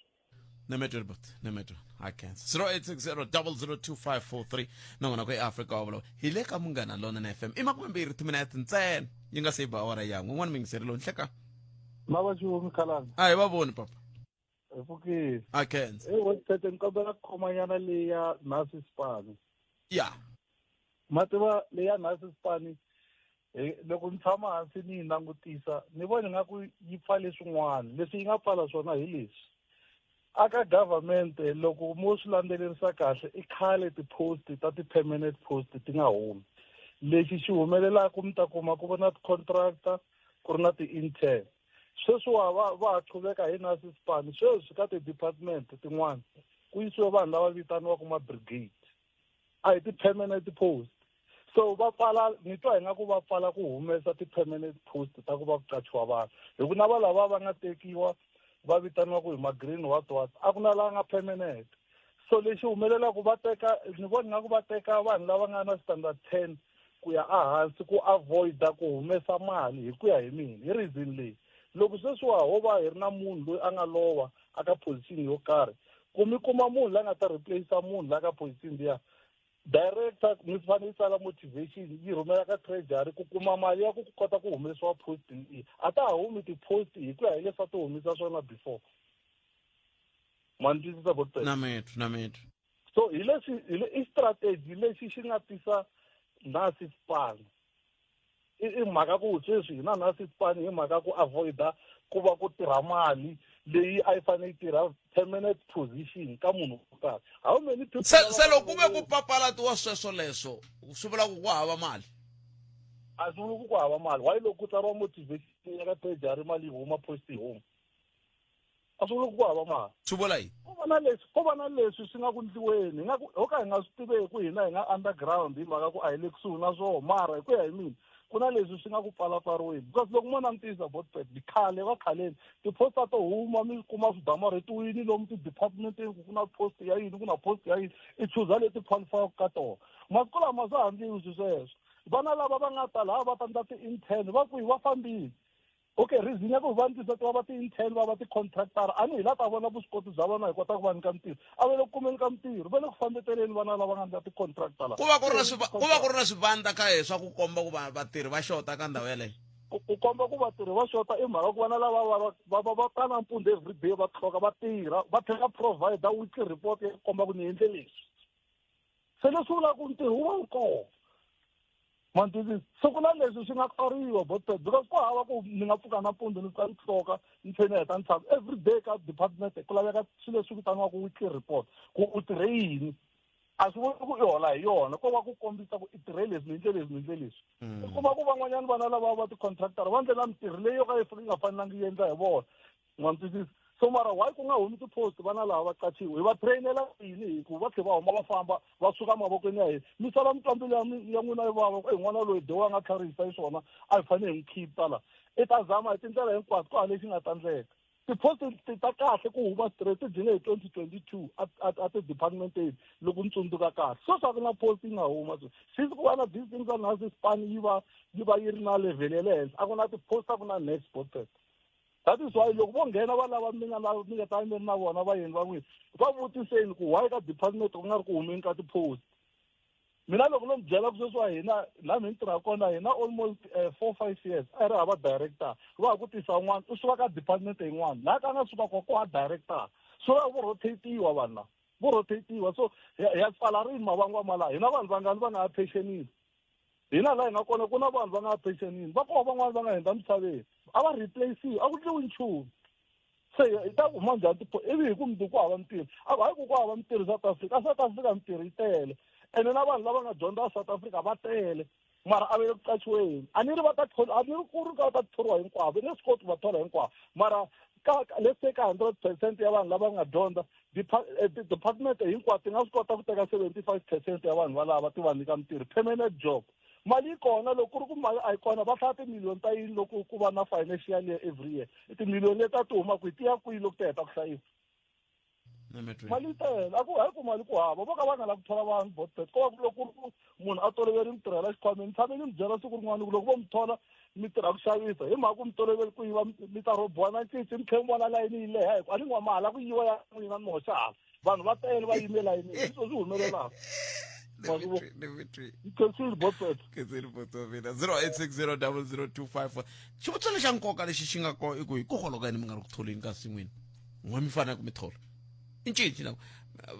Nemetro but nemetro I can't 0860 002543 nongona ku eAfrika wa vulavula hi le ka Munghana Lonene FM i 20 timinete ntsena yi nga se ba awara yan'we un'wana muyingiseri lowu nhleka Mava xivomi khalanga. A hi va voni papa. Hi pfukile. A khensa. Hey, website ni kombela ku khomanyana leyi ya Nasi Spani. Ya. Ma tiva leyi ya Nasi Spani loko ni tshama hansi ni yi langutisa ni vona ingaku yi pfale swin'wana leswi yi nga pfala swona hi leswi aka government loko mo swi landzelerisa kahle i khale ti-post ta ti-permanent post ti nga humi lexi xi humelelaka mi ta kuma ku va na ti-contractor ku ri na ti-intern sweswiwa va va ha qhuveka hi nasi span sweswi ka ti-department tin'wana ku yisiwe vanhu lava vitaniwaka ma-brigade a hi ti-permanent post so va pfala ni twa hi nga ku va pfala ku humesa ti-permanent post ta ku va ku qachiwa vanhu hi ku na va lava va nga tekiwa va vitaniwa ku hi ma-green what what a ku na laha nga permanent so lexi humelelaka va teka ni vona nga ku va teka vanhu lava nga na standard 10 ku ya ehansi ku avoida ku humesa mali hi ku ya hi mina hi reason leyi loko sweswiwa ho va hi ri na munhu loyi a nga lova aka position yo karhi ku mi kuma munhu la nga ta replace munhu la ka position liya director mi fanele yi tsala motivation yi rhumela ka treasury ku kuma mali ya ku kota ku humesiwa post leyi a ta ha humi ti-post hi ku ya hi leswi a ti humisa swona before. Ma ni twisisa botpet? Na mitwa, na mitwa. So hi leswi hi le i strategy lexi xi nga tisa Nasi Span. I i mhaka ku sweswi hina Nasi Span hi mhaka ku avoid-a ku va ku tirha mali leyi a yi fanele yi tirha permanent position ka munhu wo karhi. How many people Se lava se loko ku ve nga ku papalatiwa sweswo leswo swi vula ku ku hava mali. A swi vuli ku ku hava mali. Why loko ku tsariwa motivation ya ka treasury mali yi huma post yi huma? A swi vuli ku ku hava mali. Swi vula yini? Ko va na leswi ko va na leswi swi nga ku ndliweni hi nga ku ho ka hi nga swi tiveki hina hi nga underground hi mhaka ku a hi le kusuhi na swona mara hi ku ya hi mina ku na leswi swi nga ku pfalapfariweni because loko mo langutisa botpet khale va khaleni ti-poster to huma mi kuma swidamarhetiwini lomu ti-departmenteni ku ku na post ya yini ku na post ya yini i chuza leti qualifyaka ka tona masiku lama swa ha ndliwi swi sweswo vana lava va nga ta laha va ta ndla ti-intern va kwihi va fambile Okay reason ya ku va ndlisa ti va va ti-intern va va ti-contractor a ni hi la ta vona vuswikoti bya vona hi kota ku va nyika mintirho a va le ku kumeni ka mintirho va le ku fambeteleni vana lava nga ndla ti-contractor la ku va ku ri na ku va ku ri na swivandla ka he swa ku komba ku vatirhi va xota ka ndhawu yeleyo ku komba ku vatirhi va xota i mhaka ku vana lava va va va va ta nampundzu everyday va tlhoka va tirha va tlhela provide weekly report ya ku komba ku ni endle leswi se leswi vulaka ku ntirho wu va wu kona ma ni twisisa se ku na leswi swi nga tsariwa botpet because ku hava ku ni nga pfuka nampundzu ni fika ni hloka ni tlhe ni heta ni tshama every day ka department ku laveka swilo leswi vitaniwaka weekly report ku u tirhe yini a swi vuli ku i hola hi yona ko va ku kombisa ku i tirhe leswi ni endle leswi ni endle leswi u kuma ku van'wanyana vana lava va ti-contractor va ndle na mintirho leyi yo ka yi nga fanelangi yi endla hi vona ma ni twisisa so mara why ku nga humi ti-post vana lava va qachiwe hi va trainela yini hi ku va tlhe va huma va famba va suka mavokweni ya hina mi sala mi twa mbilu ya ya n'wina yi vava ku e n'wana loyi dewa a nga tlharihisa hi swona a hi fanele hi n'wi khipa la i ta zama hi tindlela hinkwato ku hava lexi nga ta ndleka ti-post ti ta kahle ku huma straight ti dlile hi 2022 a a a ti-departmenteni loko ni tsundzuka kahle sweswi a ku na post yi nga huma sweswi since ku va na these things na span yi va yi va yi ri na level ya le henhla a ku na ti-post a ku na next post That is why loko vo nghena va lava mi nga na mi nga ta mi ri na vona vayeni va n'wina va vutiseni ku why ka department ku nga ri ku humeni ka ti-post mina loko no mi byela ku sweswi wa hina laha mi ni tirhaka kona hina almost 4 5 years a hi ri hava director va ha ku tisa un'wana u suka ka department yin'wana laha ka nga suka kona ku ha director swi va vo rotate-iwa vanhu lava vo rotate-iwa so hi ya pfala rini mavangwa ma laha hina vanhu vangani va nga ha pensionile hina laha hi nga kona ku na vanhu va nga pensionini va kona van'wana va nga hundza misaveni a va replace-iwi a ku ndliwi nchumu se hi ta huma njhani tipo ivi hi ku mundzuku ku hava mintirho a ku hayi ku ku hava mintirho South Africa a South Africa mintirho yi tele ene na vanhu lava nga dyondza South Africa va tele mara a va le ku qachiweni a ni ri va ta a ni ri ku ri ka va ta thoriwa hinkwavo i nge swi koti ku va thola hinkwavo mara ka let's say ka 100% ya vanhu lava nga dyondza department hinkwato ti nga swi kota ku teka 75 percent ya vanhu valava ti va nyika mintirho permanent job mali yi kona loko ku ri ku mali a yi kona va hlaya timiliyoni ta yini loko ku va na financial year every year timiliyoni leti a ti huma kwihi ti ya kwihi loko ti heta ku hlayiwa mali yi tele a ku hayi ku mali ku hava vo ka va nga lavi ku thola vanhu botbet ko va ku loko ku ri ku munhu a toloverile ku tirhela xikhwameni ni tshame ni mi byela siku rin'wana ku loko vo mi thola mi tirha ku xavisa hi mhaka ku mi toloveli ku yiva mi ta rhobiwa na cinci mi tlhela mi vona layini yi leha hi ku a ni n'wa mahala ku yiwa ya n'wina mi hoxa hala vanhu va tele va yime layinini hi swo swi humelelaka Khensile botbet Khensile botbet 08600025 xivutiso lexa nkoka lexi xi nga kona i ku hikokwalaho ka yini mi nga ri ku tholeni ka nsin'wini n'we mi fanele ku mi thola i cinci na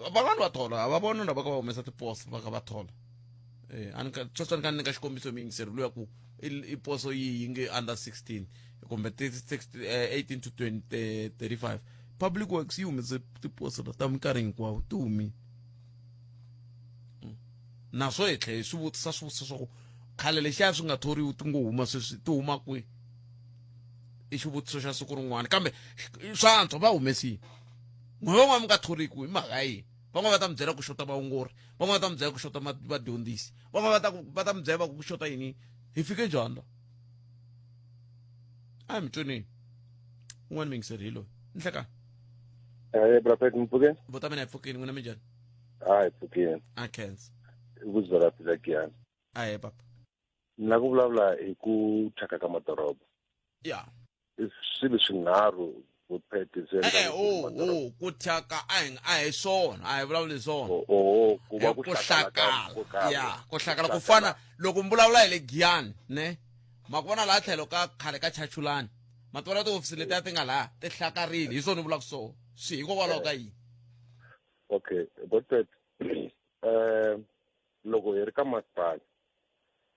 van'wani va thola va vona lava ka va humesa tiposo va ka va thola eh a ni ka sweswi ni ka nyika xikombiso mi yingiseri luya ku i poso yi yi nge under 16 kumbe 18 to 20 35 public works yi humese tiposo ta minkarhi hinkwawo ti humile naswo hi tlhela hi swi vutisa swivutiso swa ku khale lexiya swi nga thoriwi ti ngo huma sweswi ti huma kwihi i xivutiso xa siku rin'wana kambe swa antswa va humesile n'we van'wana mi nga thoriku hi mhaka yini van'wana va ta mi byela ku xota vaongori van'wana va ta mi byela ku xota vadyondzisi van'wana va ta va ta mi byela va ku xota yini hi fike njhani la a hi mi tweneni un'wana mi yingiseri hi loyi nhlekani Eh, Brapet mpfukeni? Vota mina hi pfukini n'wina minjhani? Ha hi pfukini. A khensa. I ku byela phila Giyani. Ahee papa. Ni lava ku vulavula hi ku thyaka ka madoroba. Ya. I swilo swinharhu vuphete swi endla. Eh, oh, oh, ku thyaka a hi a hi swona, a hi vulavuli hi swona. Oh, oh, ku va ku hlakala. Ya, ku hlakala ku fana loko mi vulavula hi le Giyani, ne? Ma ku vona laha tlhelo ka khale ka Chachulani. Ma ti vona tihofisi letiya ti nga laha ti hlakarile, hi swona ni vulaka swona. Swi hikokwalaho ka yini? Okay, Godfred, loko hi ri ka masipala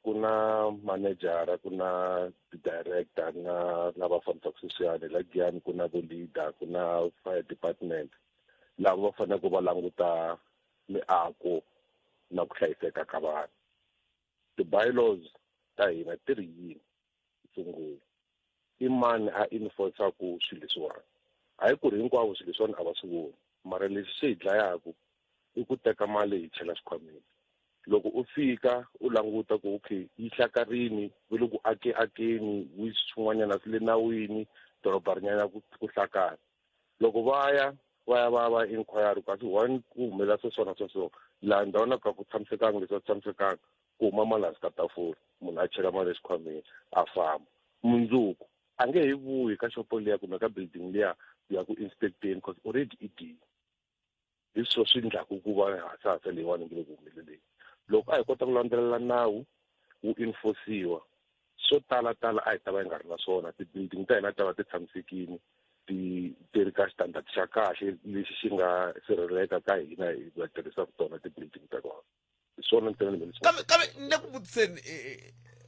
ku na manejara, ku na ti-director na lava fambisaka sweswiyani la Giyani, ku na vo leader, ku na fire department, lava va faneleke va languta miako na ku hlayiseka ka vanhu. Ti-bylaws ta hina ti ri yini? Sungula, i mani a enforce-aku swilo leswiwani? Hayi ku ri hinkwavo swilo leswiwani a va swi voni, mara leswi swi hi dlayaku i ku teka mali hi chela xikhwameni. Loko u fika u languta ku okay, yi hlakarini, va le ku ake akeni, swin'wanyana swi le nawini, doroba ri nyanya ku hlakala. Loko va ya va ya va ya va inquiry kasi one ku humelela swo so na swo so, laha ndhawini ka ku tshamisekanga, leswi a swi tshamisekanga, ku huma mali hansi ka tafula, munhu a chela mali exikhwameni a famba. Mundzuku a nge he vuyi ka xopo liya kumbe ka building liya ku ya ku inspecteni, cause already i dyile. Hi swo swi endlaku ku va hasahasa leyiwani nge le ku humeleleni. Loko a hi kota ku landzelela nawu wu enforciwa, swo tala tala a hi ta va hi nga ri na swona. Ti-building ta hina ta va ti tshamisekile, ti ri ka standard xa kahle lexi xi nga sirheleleka ka hina hi va tirhisaka tona ti-building ta kona. Hi swona ntsena ni Kambe ni le ku vutiseni,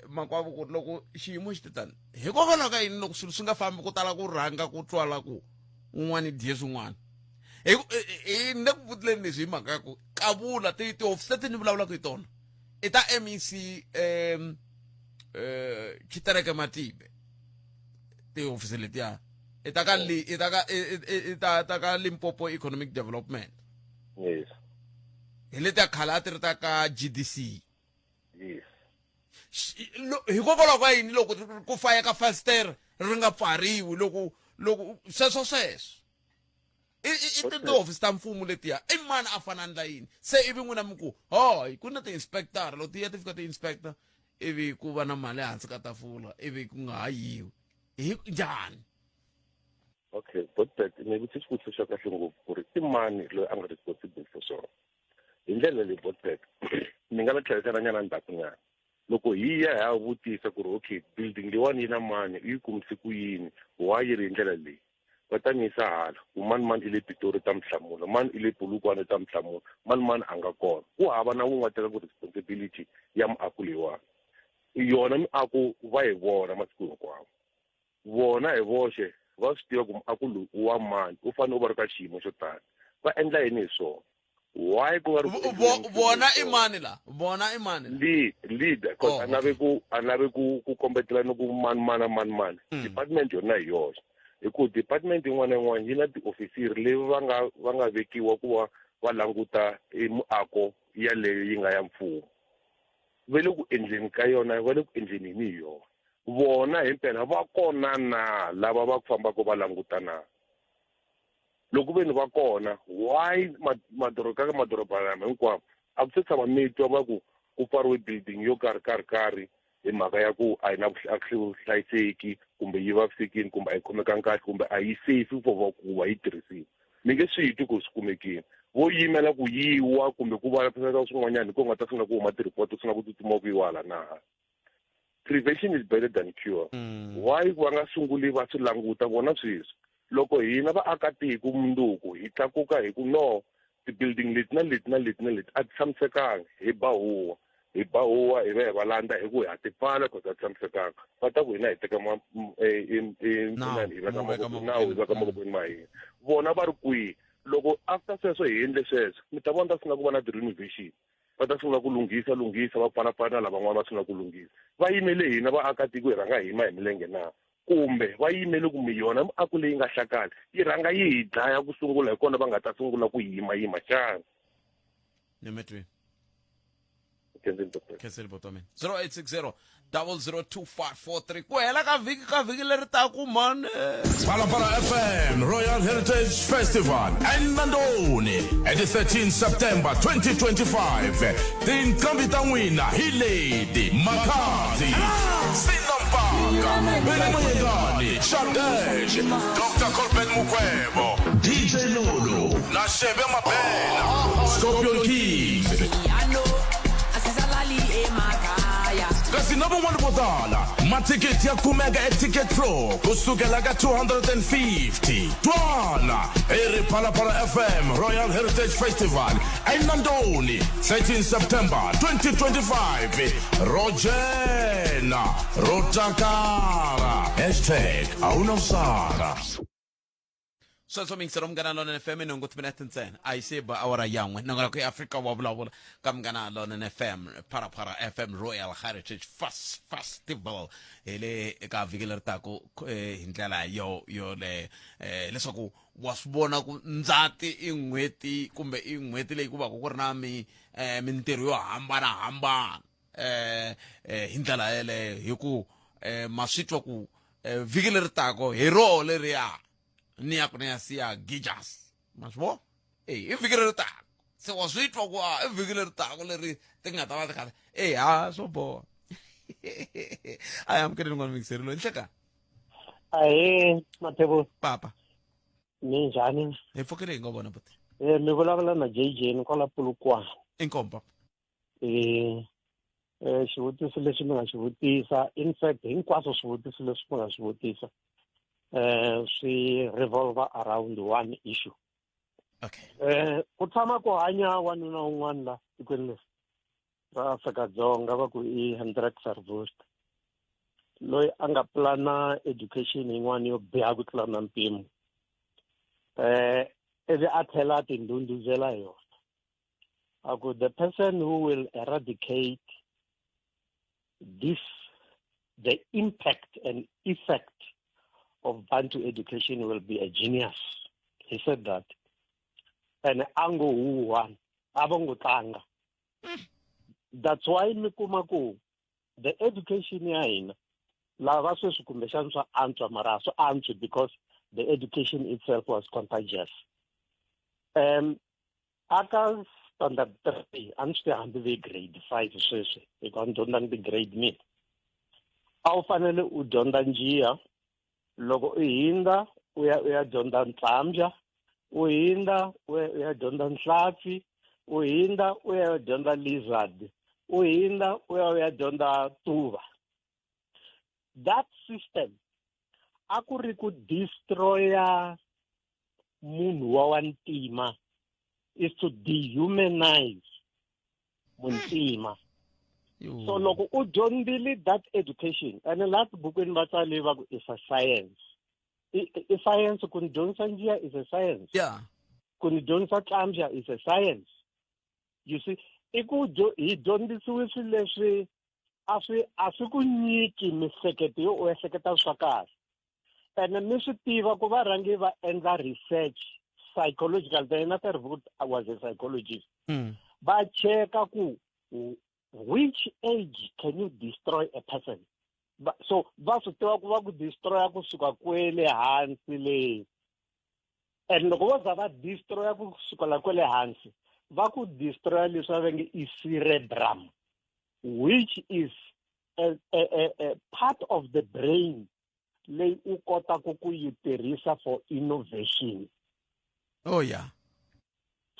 makwavo, ku ri loko xiyimo xi te tani, hikokwalaho ka yini loko swilo swi nga fambi ku tala ku rhanga ku twala ku un'wana i dye swin'wana? Hi ni le ku vutileni leswi hi mhaka ya ku kavula tihofisi leti ni vulavulaka hi tona i ta MEC, Tshitereke Matibe. Tihofisi letiya i ta ka li i ta ka i ta ka Limpopo Economic Development. Yes. Hi letiya khale a ti ri ta ka GDC. Yes. Hikokwalaho ka yini loko ku fayeka fasitere ri nga pfariwi loko sweswo sweswo i tihofisi ta mfumo letiya, i mani a fana ndla yini? Se ivi n'wina mi ku hoy ku na ti-inspector, loko ti ya ti fika ti-inspector, ivi ku va na mali ehansi ka tafula, ivi ku nga ha yiwi hi njhani? Okay, Godbert, ni vutise xivutiso xa kahle ngopfu ku ri i mani loyi a nga responsible for swona. Hi ndlela leyi, Godbert, ni nga la tlherisela nyana ndzhaku nyana. Loko hi ya hi ya vutisa ku ri okay, building leyiwani yi na mani, u yi kumise ku yini, why yi ri hi ndlela leyi, va ta ni yisa hala ku mani mani i le Pitori ta mi hlamula, mani i le Polokwane ta mi hlamula, mani mani a nga kona. Ku hava na wun'we a tekaka responsibility ya miako leyiwani. Yona miako va yi vona masiku hinkwawo, vona hi voxe va swi tiva ku miako lowu i wa mani, u fanele u va ri ka xiyimo xo tani. Va endla yini hi swona? Why ku nga ri ku endliweni nchumu Vona hi i swona? mani la? Vona i mani la? Leader, cause Oh, a lave okay. ku a lave ku kombetela ni ku mani mani mani mani. Department yona hi yoxe, hi ku department yin'wana na yin'wana yi na tiofisiri leyi va nga vekiwa ku va va languta e miako yaleyo yi nga ya mfumo. Va le ku endleni ka yona, va le ku endleni yini hi yona? Vona himpela va kona na lava va fambaka va languta na? Loko ve ni va kona, why madoroba ka madoroba lama hinkwawo a ku se tshama mi twa va ku ku pfariwe building yo karhi karhi karhi hi mhaka ya ku a yi na vuhlayiseki, kumbe yi vavisekile, kumbe a yi khomekangi kahle, kumbe a yi safe for va ku va yi tirhisiwa? Mi nge swi twi ku swi kumekile. Vo yimela ku yiwa kumbe ku va swin'wanyana hi ko nga ta sungula ku huma ti-report, ku sungula ku tsutsuma ku yiwa hala na hala. Prevention is better than cure. Why va nga sunguli va swi languta vona sweswi? Loko hina vaakatiko mundzuku hi tlakuka hi ku no, ti-building leti na leti na leti na leti a ti tshamisekanga, hi ba huwa, hi ba huwa, hi va hi va landza hi ku ha ti pfala cause a ti tshamisekanga, va ta ku hina hi teka Nawu, hi veka mu veka mavokweni, nawu hi veka mavokweni. mavokweni ma hina. Vona va ri kwihi? Loko after sweswo hi endle sweswo, mi ta vona ta sungula ku va na ti-renovation, va ta sungula ku lunghisa lunghisa, va pfalapfala na lavan'wana va sungula ku lunghisa. Va yimele hina vaakatiko hi rhanga hi yima hi milenge na? Kumbe va yimele ku mi yona miako leyi nga hlakala yi rhanga yi hi dlaya ku sungula, hi kona va nga ta sungula ku yima yima xana? Ni mi twini. Khensi, doctor. Khenseli boto wa mina. 0860 002543 ku hela ka vhiki leri taku mani. Phalaphala FM Royal Heritage Festival eNandoni at 13 September 2025. Tinqambi ta n'wina hi leti: Makhadzi, Sinampaka, Benny Mayengani, Xadesh, Dr. Colbert Mukwevho, DJ Lolo na Shebe Mabena, Scorpion Kings. Kasi Kasi na van'wana vo tala. Mathikithi ya kumeka eTicket Pro ku sukela ka 250. Twana i ri Phalaphala FM Royal Heritage Festival eNandoni 13 September 2025. Ro dzhena, ro takala. Hashtag a hu na u sala. Sweswo mingiselo Munghana Lonene FM nhungu timinete ntsena a yi se ba awara yan'we nongonoko ya Afrika wa vulavula ka Munghana Lonene FM Pharapara FM Royal Heritage Fast Festival hi le eka vhiki leri taku eh, hi ndlela yo yole eh, leswaku wa swi vona ku ndzati i n'hweti kumbe i n'hweti leyi ku va ku ri na mi eh, mintirho yo hambanahambana eh, eh, hi ndlela yeleyo hi ku eh, ma swi twa ku eh, vhiki leri tako hi roho leriya ni ya ku ni ya siya gijas ma swi vona e i vhiki leri tako se wa swi twa ku a i vhiki leri tako leri ti nga ta va ti khale e ha swo boha a hi amukeleni n'wana mingiseri loyi nhlekani Ahee, Mathebo. Papa. Minjhani? Hi pfukile hi ngo vona buti. Eh, mi vulavula na JJ ni kwala Polokwane. Inkomu papa. Eh, eh xivutiso lexi mi nga xi vutisa, in fact hinkwaswo swivutiso leswi mi nga swi vutisa eh swi revolve around one issue. Okay. Eh ku tshama ku hanya wanuna un'wana la tikweni leri ra Afrika-Dzonga va ku i Hendrik Verwoerd loyi a nga pulana education yin'wana yo biha ku tlula na mpimo eh ivi a tlhela a tindhundhuzela hi yona a ku the person who will eradicate this the impact and effect of Bantu education will be a genius. He said that. And a ngo huwa, a vo ngo tlanga. That's why mi kuma ku the education ya hina lava sweswi kumbexana swa antswa mara a swi antswi because the education itself was contagious. Um aka standard 3 a ni swi tivi hambi ve grade 5 sweswi hikuva ni dyondza ni ti-grade mina a wu fanele u dyondza njiya loko u hindza u ya u ya dyondza ntlambya u hindza u ya u ya dyondza nhlampfi u hindza u ya u ya dyondza lizard u hindza u ya u ya dyondza tuva that system a ku ri ku destroya munhu wa wantima is to dehumanize muntima so loko u dyondzile that education and laha tibukwini va tsale va ku is a science i science ku ni dyondzisa njiya is a science ku ni dyondzisa tlambya is a science you see i ku hi dyondzisiwe swilo leswi a swi a swi ku nyiki mihleketo yo u ehleketa swa kahle ene mi swi tiva ku va rhange va endla research psychological Diana Verwoerd was a psychologist va cheka ku which age can you destroy a person so va swi tiva ku va ku destroya kusuka kwele hansi le and loko vo za va destroya kusukela kwele hansi va ku destroya leswi va nge i cerebrum which is a, a, a, a part of the brain leyi u kotaka ku yi tirhisa for innovation oh yeah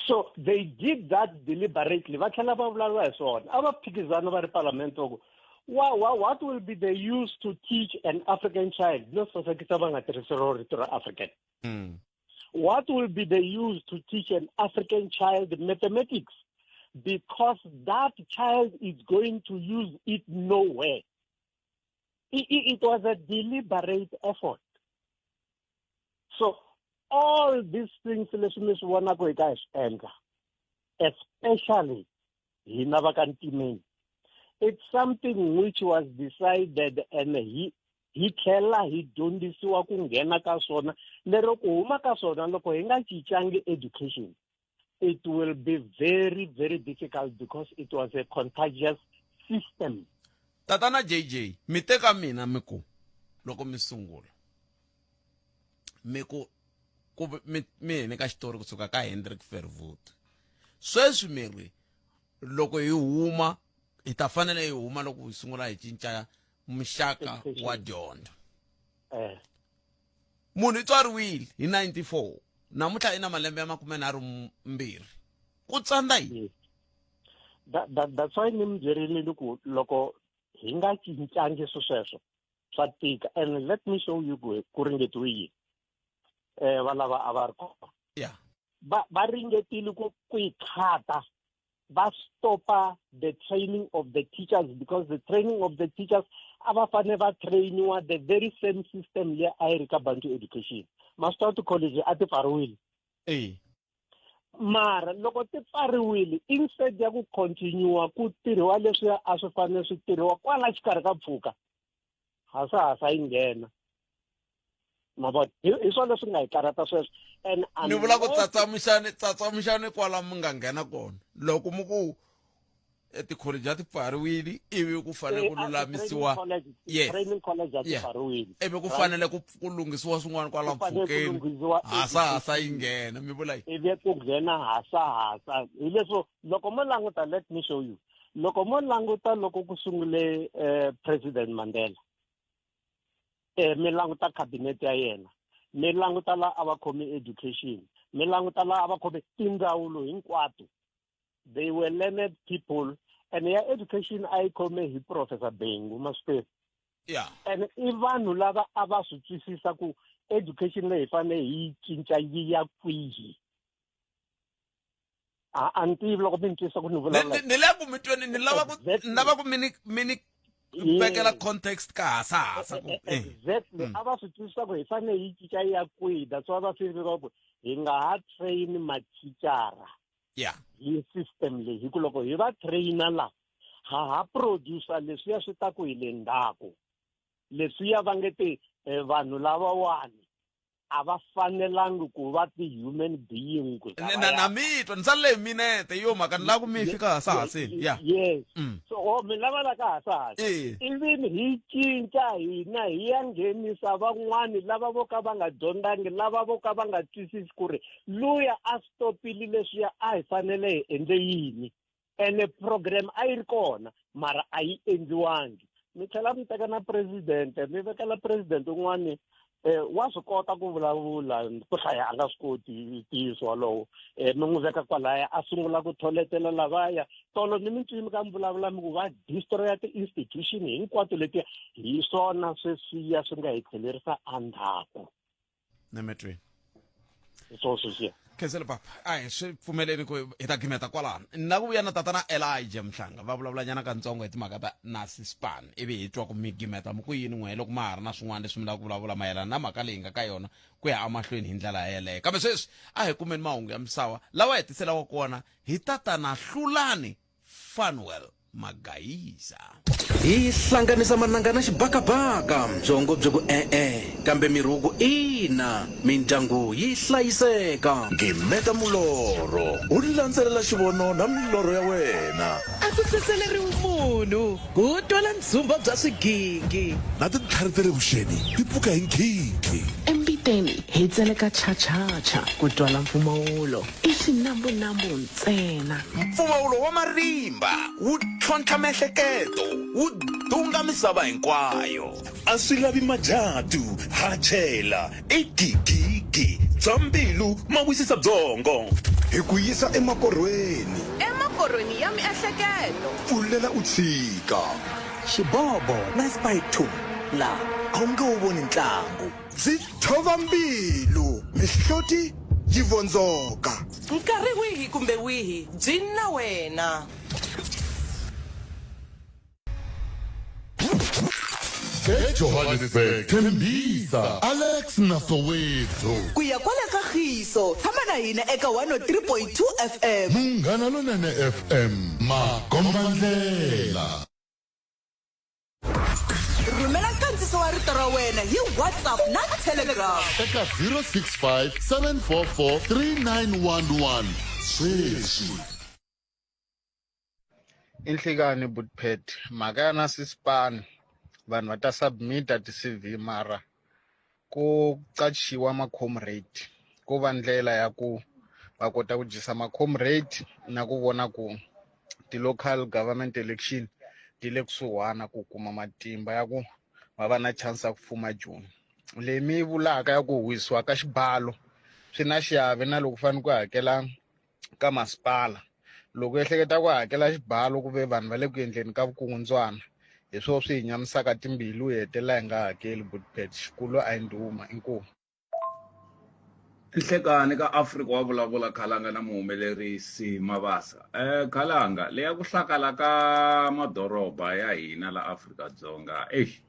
so they did that deliberately va tlhela va vulavula hi swona a va phikizana va ri palamende va ku wa, wa, what will be the use to teach an african child no sasekisa va nga tirhisi ro rito ra african What will be the use to teach an African child mathematics? Because that child is going to use it nowhere. It, it, it was a deliberate effort. So all these things leswi mi swi vonaka hi ka hi swi endla especially hina va ka ntimeni it's something which was decided and hi hi tlhela hi dyondzisiwa ku nghena ka swona lero ku huma ka swona loko hi nga cincangi education it will be very very difficult because it was a contagious system tatana jj mi teka mina mi ku loko mi sungula mi ku ku mi mi hi nyika xitori kusuka ka Hendrik Verwoerd sweswi mi ri loko hi huma hi ta fanele hi huma loko hi sungula hi cinca muxaka wa dyondzo eh. munhu i tswariwile hi 94 namuntlha i na malembe ya makumenharhu mbirhi ku tsandza yini that, that, that's why ni mi byerile ni ku loko Hi nga cincangi swi sweswo swa tika and let me show you ku ku ringetiwe yini eh va lava a va ri kona yeah va va ringetile ku ku yi khata va stopa the training of the teachers because the training of the teachers a va fanele va trainiwa the very same system leyi a yi ri ka bantu education ma swi tiva ti-college a ti pfariwile e mara loko ti pfariwile instead ya ku continue ku tirhiwa leswiya a swi fanele swi tirhiwa kwala xikarhi ka mpfhuka hasahasa yi nghena ma vona hi swona leswi nga hi karhata sweswo and ni vula ku tsatsamuxani tsatsamuxani kwala mi nga nghena kona loko mi ku tikholeji a ti pfariwile ivi ku fanele ku lulamisiwa yes training college a ti pfariwile ivi ku fanele ku ku lunghisiwa swin'wana kwala mpfhukeni hasa hasa yi nghena mi vula ivi ku nghena hasa hasa hi leswo loko mo languta let me show you loko mo languta loko ku sungule eh, president mandela eh mi languta cabinet ya yena mi languta la a va khome education mi languta la a va khome tindzawulo hinkwato they were learned people and ya education a yi khome hi professor bengu ma swi tiva yeah and i vanhu lava a va swi twisisa ku education leyi hi fanele hi yi cinca yi ya kwihi a a ni tivi loko mi ni twisisa ku ni vulavula ni le ku mi tweni ni lava ku ni lava ku mi ni mi ni vekela context ka hasa hasa ku eh. exactly mm. a va swi twisisa ku hi fanele hi cinca yi ya kwihi that's why va swi ku hi nga ha train mathicara yeah hi system leyi hi ku loko hi va trainer la ha ha producer leswiya swi ta ku hi le ndzhaku leswiya va nge te eh, vanhu lavawani a va fanelangi ku va ti-human being ku na na mi twa ni salele hi minete yo mhaka ni lava ku mi fika hasahaseni ya yes mm. so o oh, mi lava la ka hasahasi even hi cinca hina hi ya nghenisa van'wani lava vo ka va nga dyondzangi lava vo ka va nga twisisi ku ri luya a stopile leswiya a hi fanele hi endle yini ene program a yi ri kona mara a yi endliwangi mi tlhela mi teka na president mi vekela president un'wani eh wa swi kota ku vulavula ku hlaya a nga swi koti ntiyiso walowo um mi n'wi veka kwalaya a sungula ku tholetela lavaya tolo ni mi twini ka mi vulavula mi ku va destroya ti-institution hinkwato letiya hi swona sweswiya swi nga hi tlhelerisa endzhaku nemetweni hi swona sweswiya khensele papa a hi swi pfumeleni ku hi ta gimeta kwalano na ku vuya na tatana elijah mhlanga va vulavulanyana katsongo hi timhaka ta nasispan ivi hi twa ku mi gimeta mi ku yini n'we loko ma ha ri na swin'wana leswi mi lava ku vulavula mayelana na mhaka leyi nga ka yona ku ya emahlweni hi ndlela yeleyo kambe sweswi a hi kumeni mahungu ya misava lawa hi tiselawa kona hi tatana hlulani Fanuel Magaisa. Hi hlanganisa mananga na xibakabaka, byongo byi ku e-e, kambe miri wu ku ina, mindyangu yi hlayiseka. Gimeta mulorho, u landzelela xivono na milorho ya wena. A ku tsetseleriwi munhu, ku twala ndzhumba bya swigingi. Na tintlhari ta le vuxeni ti pfuka hi nkhinkhi. Embiteni hi tseleka chachacha, ku twala mpfumawulo. I xinambunambu ntsena. Mpfumawulo wa marimba wu tlhontlha miehleketo, wu dunga misava hinkwayo. A swi lavi majatu, ha chela, i gigigi, bya mbilu ma wisisa byongo. Hi ku yisa emakorhweni. Emakorhweni ya miehleketo. Pfulela u tshika. Xibobo na Spy 2 la a wu nge wu voni ntlangu. Byi thova mbilu, mihloti yi vondzoka. Nkarhi wihi kumbe wihi byi na wena. EJohannesburg, Tembisa, Alex na Soweto. Ku ya kwala ka Khiso, tshama na hina eka 103.2 FM. Munghana Lonene FM, makombandlela. Rhumela nkandziso wa rito ra wena hi WhatsApp na Telegram. Eka 065 744 3911 sweswi. I nhlikani Bootpad mhaka ya na sisipani vanhu va ta submit-a ti-C_V mara ku qachiwa ma-comrade ko va ndlela ya ku va kota ku dyisa ma-comrade na ku vona ku ti-local government election ti le kusuhana ku kuma matimba ya ku va va na chance ya ku fuma Joni leyi mi yi vulaka ya ku wisiwa ka xibalo swi na xiave na loko fanele ku hakela ka masipala loko u ehleketa ku hakela xibalo ku ve vanhu va le ku endleni ka vukungundzwana. Hi swona swi hi nyamisaka timbilu hi hetelela hi nga hakeli Bootpet. Xikulu a hi ndhuma. Inkomu. Nhlekani ka Afrika wa vulavula Khalanga na muhumelerisi Mabasa. Eh Khalanga, leya ku hlakala ka madoroba ya hina la Afrika-Dzonga, eish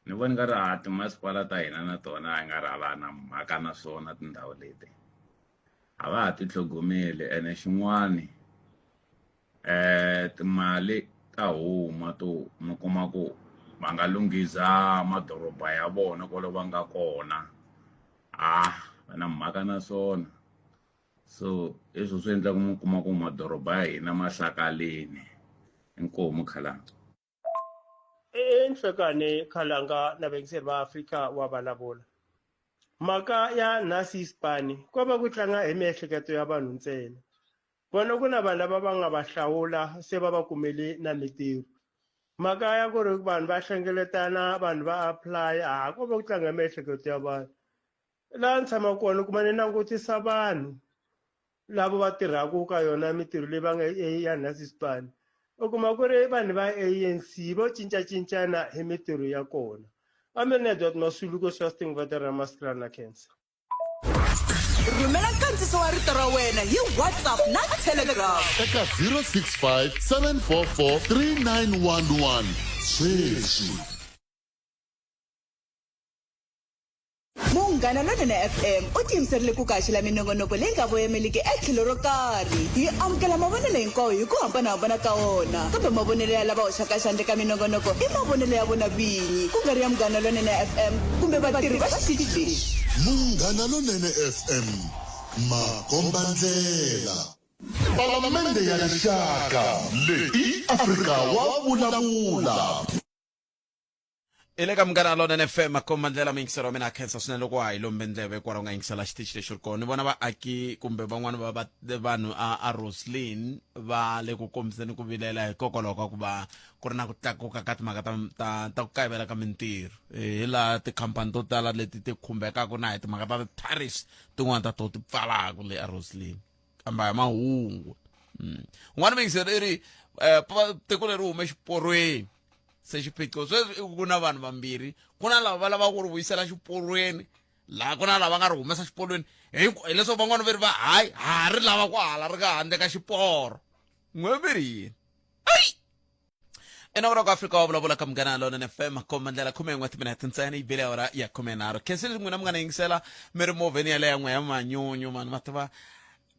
ni vona nga ri ha timasipala ta hina na tona a nga ri a va na mhaka na swona tindhawu leti. A va ha ti tlhogomeli ene xin'wani eh timali ta huma to mi kuma ku va nga lunghiza madoroba ya vona kwale va nga kona a va na mhaka na swona so hi swo swi endlaka mi kuma ku madoroba ya hina ma hlakaleni inkomu khalanga Enhlekani Khalanga na vayingiseri va Afrika wa vulavula. Mhaka ya Nasi Spani ko va ku tlanga hi miehleketo ya vanhu ntsena. Vona ku na vanhu lava va nga va hlawula se va va kumele na mitirho. Mhaka ya ku ri vanhu va hlengeletana vanhu va apply a ko va ku tlanga hi miehleketo ya vanhu. Laha ni tshamaka kona u kuma ni langutisa vanhu lava va tirhaka ka yona mitirho leyi va nga ya nasisipani u kuma ku ri vanhu va ANC vo cincacincana hi mitirho ya kona amiri Edward Masuluko Swasting Veteran Maskrana Cancer rhumela nkandziso wa rito ra wena hi whatsapp na telegram eka 065 744 3911 sweswi Munghana Lonene FM u tiyimiserile ku kaxela minongonoko leyi nga voyameliki etlhelo ro karhi. Hi amukela mavonelo hinkwawo hi ku hambanahambana ka wona, kambe mavonelo ya lava hoxaka xandla eka minongonoko i mavonelo ya vona vinyi, ku nga ri ya Munghana Lonene FM kumbe vatirhi va xitichi lexi. Munghana Lonene FM, makombandlela. Palamende ya Rixaka, leyi i Afrika wa vulavula. i le ka munghana lonene fm makomba ndlela muyingiseri wa mina a khensa swinene loko wa ha yi lombe ndleve kwala u nga yingisela xitichi lexi ri kona ni vona vaaki kumbe van'wana va vanhu a a roslin va le ku kombiseni ku vilela hikokwalaho ka ku va ku ri na ku tlakuka ka timhaka ta ta ta ku kayivela ka mintirho hi laha tikhampani to tala leti ti khumbekaka na hi timhaka ta ti-tariffs tin'wana ta to ti pfalaka le a roslin kambe a hi mahungu un'wana muyingiseri i ri um tiko leri hume xiporweni se xiphiqo sweswi i ku ku na vanhu vambirhi ku na lava va lavaka ku ri vuyisela xiporweni laha ku na lava nga ri humesa xiporweni hileswaku van'wana ve ri va hayi ha ri lava ku hala ri nga handle ka xiporo n'we mi ri yini ayi enawura ku afrika wa vulavula ka munghana lonene fm komba ndlela 11 timinete ntsena yi bile awara ya 13 khensi leswi n'wina mi nga na yingisela mi ri movheni yaleyo ya n'we ya manyunyu mani ma tiva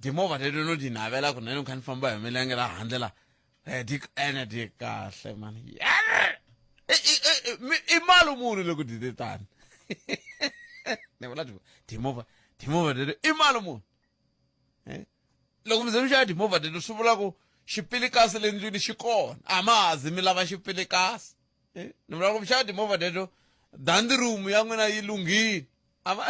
timovha leti no ti navela kunene ni kha ni famba hi milenge la handle la Eh, di ene di kahle mani i mali muni loko di te tani ni vula timovha timovha teto i mali muni eh? loko mi ze mi xava timovha teto swi vula ku xipilikasi le ndlwini xi kona a ma ha zi mi lava xipilikasi eh? ni vula ku mi xava timovha teto dandi room ya n'wina yi lunghile a va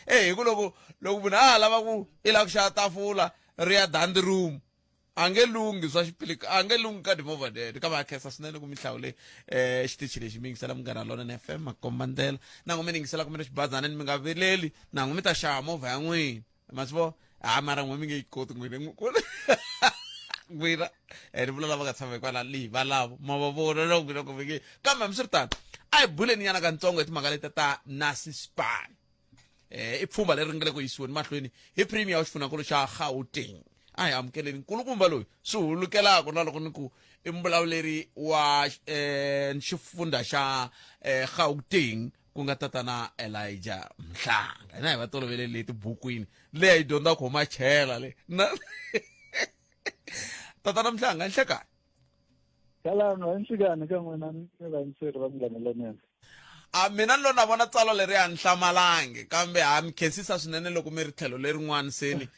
eh hi ku loko loko munhu a ha lava ku i lava ku xava tafula ri ya dandi room a nge lunghi swa xipilika a nge lunghi ka timovha teto kambe a khensa swinene ku mi hlawule um xitichi lexi mi yingisela munghana lonene fm makomba ndlela nangu mi ni yingisela kumbe xibazaneni mi nga vileli nangu mi ta xava movha ya n'wina ma swi vona ha mara n'we mi nge yi koti n'wina n'wina ni vula lava nga tshama hikwalaho leyi valavo ma va vona loko n'wina ku mi nge kambe hambiswiritano a hi buleni nyana katsongo hi timhaka leti ta nasispan eh i pfhumba leri nga le ku yisiweni mahlweni hi premier wa xifundzhankulu xa Gauteng a hi amukeleni nkulukumba loyi swi hulukelaka na loko ni ku i mbulavuleri wa eh xifundza xa eh Gauteng ku nga tatana Elijah Mhlanga hina hi va tolovele le tibukwini leyi a yi dyondzaka ku huma chela le na tatana Mhlanga nhlekani Kalanga nhlikani ka n'wina ni vayingiseri va Munghana Lonene. A mina ni lo na vona tsalwa leri a ni hlamalangi kambe ha mi khensisa swinene loko mi ri tlhelo lerin'wana seni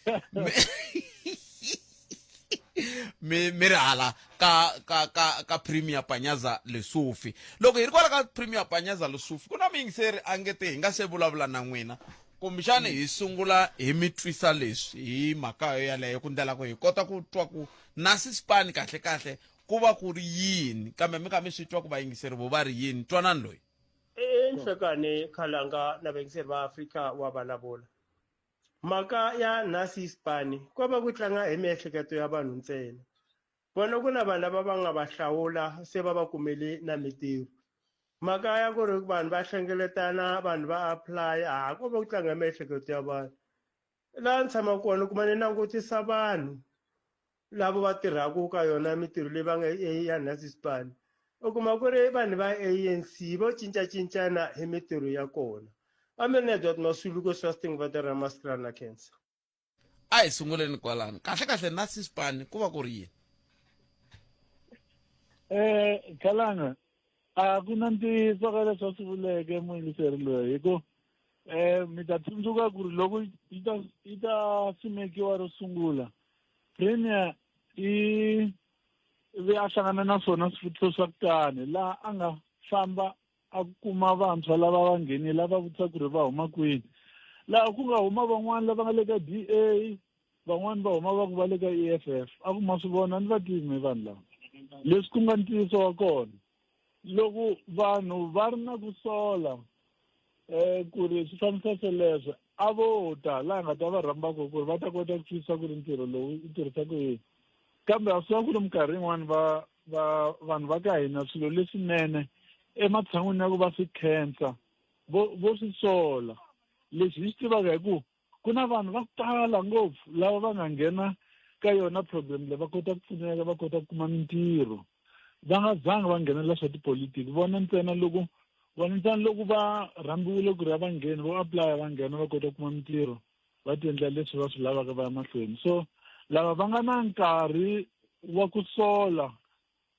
mi mi ri hala ka ka ka ka Premier Panyaza Lesufi loko hi ri kwala ka Premier Panyaza Lesufi ku na muyingiseri a nge te hi nga se vulavula na n'wina kumbexani hi sungula hi mi twisa leswi hi mhaka yo yaleyo ku ndlela ku hi kota ku twa ku na sisipani kahle kahle ku va ku ri yini kambe mi kha mi swi twa ku vayingiseri vo va ri yini twanani loyi Enhlekani Khalanga na vayingiseri va Afrika wa vulavula. Mhaka ya Nasi Spani ko va ku tlanga hi miehleketo ya vanhu ntsena. Vona ku na vanhu lava va nga va hlawula se va va kumele na mitirho. Mhaka ya ku ri vanhu va hlengeletana vanhu va apply a ko va ku tlanga miehleketo ya vanhu. Laha ni tshamaka kona u kuma ni langutisa vanhu lava va tirhaka ka yona mitirho leyi va nga ya Nasispan. U kuma ku ri vanhu va ANC vo cincacincana hi mitirho ya kona. Ameni Edward Masuluko Swasting va tirha Maskrana na Cancer. A hi sunguleni kwalano kahle kahle na sispani ku va ku ri yini eh khalanga a ku na ntiyiso ka leswi a swi vuleke muyingiseri loyi hi ku eh mi ta tsundzuka ku ri loko yi ta yi ta simekiwa ro sungula premier i ve a hlangana na swona swivutiso swa ku tani laha a nga famba a kuma vantshwa lava va nghenile a va vutisa ku ri va huma kwini laha ku nga huma van'wani lava nga le ka d a van'wani va huma va ku va le ka e f f a ku ma swi vona ni va tivi me vanhu lava leswi ku nga ntiyiso wa kona loko vanhu va ri na ku sola um ku ri swi fambisa sweleswo a vo ta laha nga ta va rhambaka ku ri va ta kota ku twisisa ku ri ntirho lowu yi tirhisa ku yini kambe a swi va ku ri minkarhi yin'wani va va vanhu va ka hina swilo leswinene ematshan'wini ya ku va swi khensa vo vo swi sola lexi hi xi tivaka hi ku ku na vanhu va ku tala ngopfu lava va nga nghena ka yona program leyi va kota ku pfuneka va kota ku kuma mintirho va nga zanga va nghenelela swa tipolitiki vona ntsena loko vona ntsena loko va rhambiwile ku ri a va ngheni vo apply va nghena va kota ku kuma mintirho va ti endla leswi va swi lavaka va ya mahlweni so lava va nga na nkarhi wa ku sola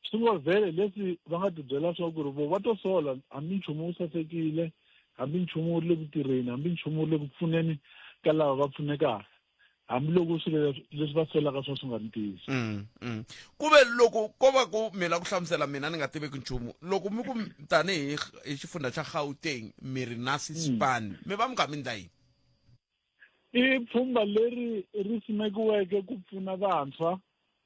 swi ngo vhele leswi va nga tibyela swa ku ri vo va to sola hambi nchumu wu sasekile hambi nchumu wu ri le ku tirheni hambi nchumu wu ri le ku pfuneni ka lava va pfunekaka hambiloko swilo leswi va solaka swa swi nga ri ntiyiso mm, mm. ku ve loko ko va ku mi la ku hlamusela mina ni nga tiveki nchumu loko mi ku tanihi hi xifundha xa gauteng mi ri na sispan mm. mi va mi kha mi ndla yini I pfhumba leri ri simekiweke ku pfuna vantshwa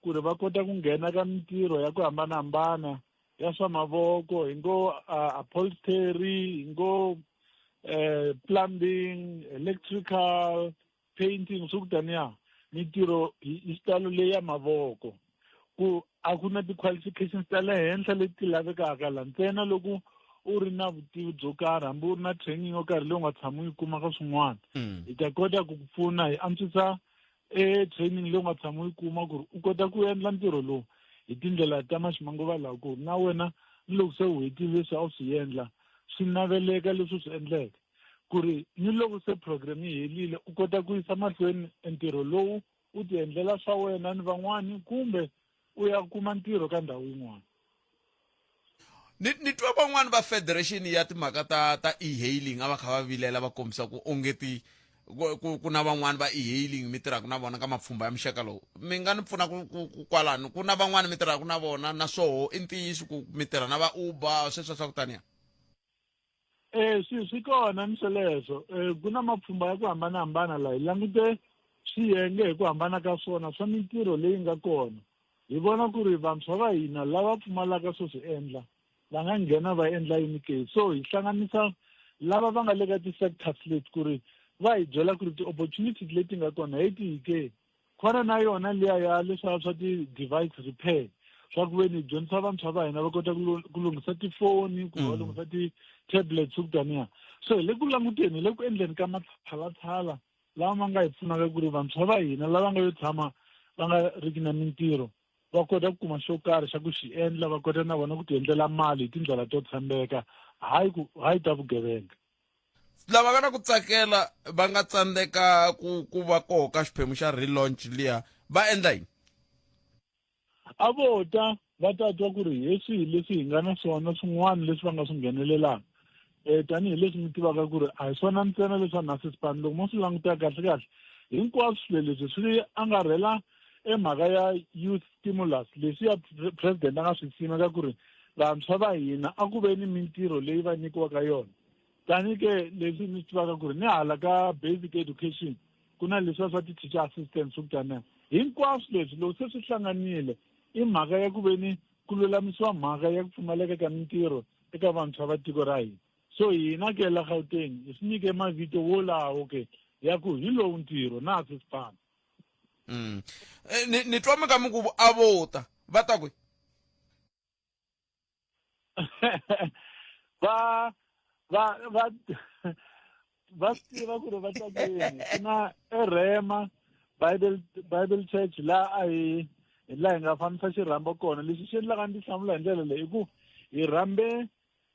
ku ri va kota ku nghena ka mintirho ya ku hambanahambana ya swa mavoko hi ngo upholstery hi ngo eh plumbing electrical painting swo ku taniya mintirho hi xitalo leyi ya mavoko ku a ku na ti-qualifications ta le henhla leti lavekaka la ntsena loko u ri na vutivi byo karhi hambi u ri na training yo karhi leyi u nga tshama u yi kuma ka swin'wana mm. hi ta kota ku ku pfuna hi antswisa e training leyi u nga tshama u yi kuma ku ri u kota ku endla ntirho lowu hi tindlela ta maximanguva lawa ku na wena ni loko se u hetile leswi a wu swi endla swi naveleka leswi u swi endleke ku ri ni loko se program yi helile u kota ku yisa mahlweni ntirho lowu u ti endlela swa wena ni van'wani kumbe u ya kuma ntirho ka ndhawu yin'wana ni ni twa van'wani va federation ya timhaka ta ta e-hailing a va kha va vilela va kombisa ku onge ti ku, ku, ku na van'wani va e-hailing mi tirhaka na vona ka mapfhumba ya muxaka lowu mi nga ni pfuna ku, ku, ku kwalano ku na van'wani mi tirhaka na vona na swoho i ntiyiso ku mi tirha na va uber sweswo swa ku taniya Eh swi swi kona ni sweleswo eh ku na mapfhumba ya ku hambanahambana laha hi langute swiyenge hi ku hambana ka swona swa mintirho leyi nga kona hi vona ku ri vantshwa va hina lava pfumalaka swo swi endla va nga nghena va endla yini ke so hi hlanganisa lava va nga le ka ti-sectors leti ku ri va hi byela ku ri ti-opportunities leti nga kona hi tihi ke Kona na yona liya ya leswiya swa ti-device repair swa ku veni hi dyondzisa vantshwa va hina va kota ku lunghisa tifoni kumbe va mm. lunghisa ti-tablets ku taniya so hi le ku languteni hi le ku endleni ka matshalatshala lama ma nga hi pfunaka ku ri vantshwa va hina lava nga yo tshama va nga riki na mintirho va kota ku kuma xo karhi xa ku xi endla va kota na vona ku ti endlela mali hi tindlela to tshembeka hayi ku hayi ta vugevenga Lava nga na ku tsakela va nga tsandzeka ku ku va koho ka xiphemu xa relaunch liya va endla yini? A vo ta va ta twa ku ri hi swihi leswi hi nga na swona swin'wana leswi va nga swi nghenelelaka um tanihileswi mi tivaka ku ri a hi swona ntsena leswa nasispan loko mo swi languta kahle kahle hinkwaswo swilo leswi swi angarhela emhaka ya youth stimulus leswiya president a nga swi simeka ku ri vantshwa va hina a ku ve ni mintirho leyi va nyikiwaka yona tani ke leswi ni swi tivaka ku ri ni hala ka basic education ku na leswiya swa ti-teacher assistance swo kutana hinkwaswo leswi loko se swi hlanganile i mhaka ya ku ve ni ku lulamisiwa mhaka ya ku pfumaleka ka mintirho eka vantshwa va tiko ra hina so hina ke la Gauteng hi swi nyike mavito wolawo ke ya ku hi lowu ntirho na ha swi sipana mm. Eh, ni, ni twa mi ka mi ku a vo ta Va ta kwihi? Va va va va swi tiva ku ri va ta kwini. Ku na eRhema Bible Church laha a hi hi laha hi nga fambisa xirhambo kona. Lexi xi endlaka ndzi hlamula hi ndlela leyi i ku hi rhambe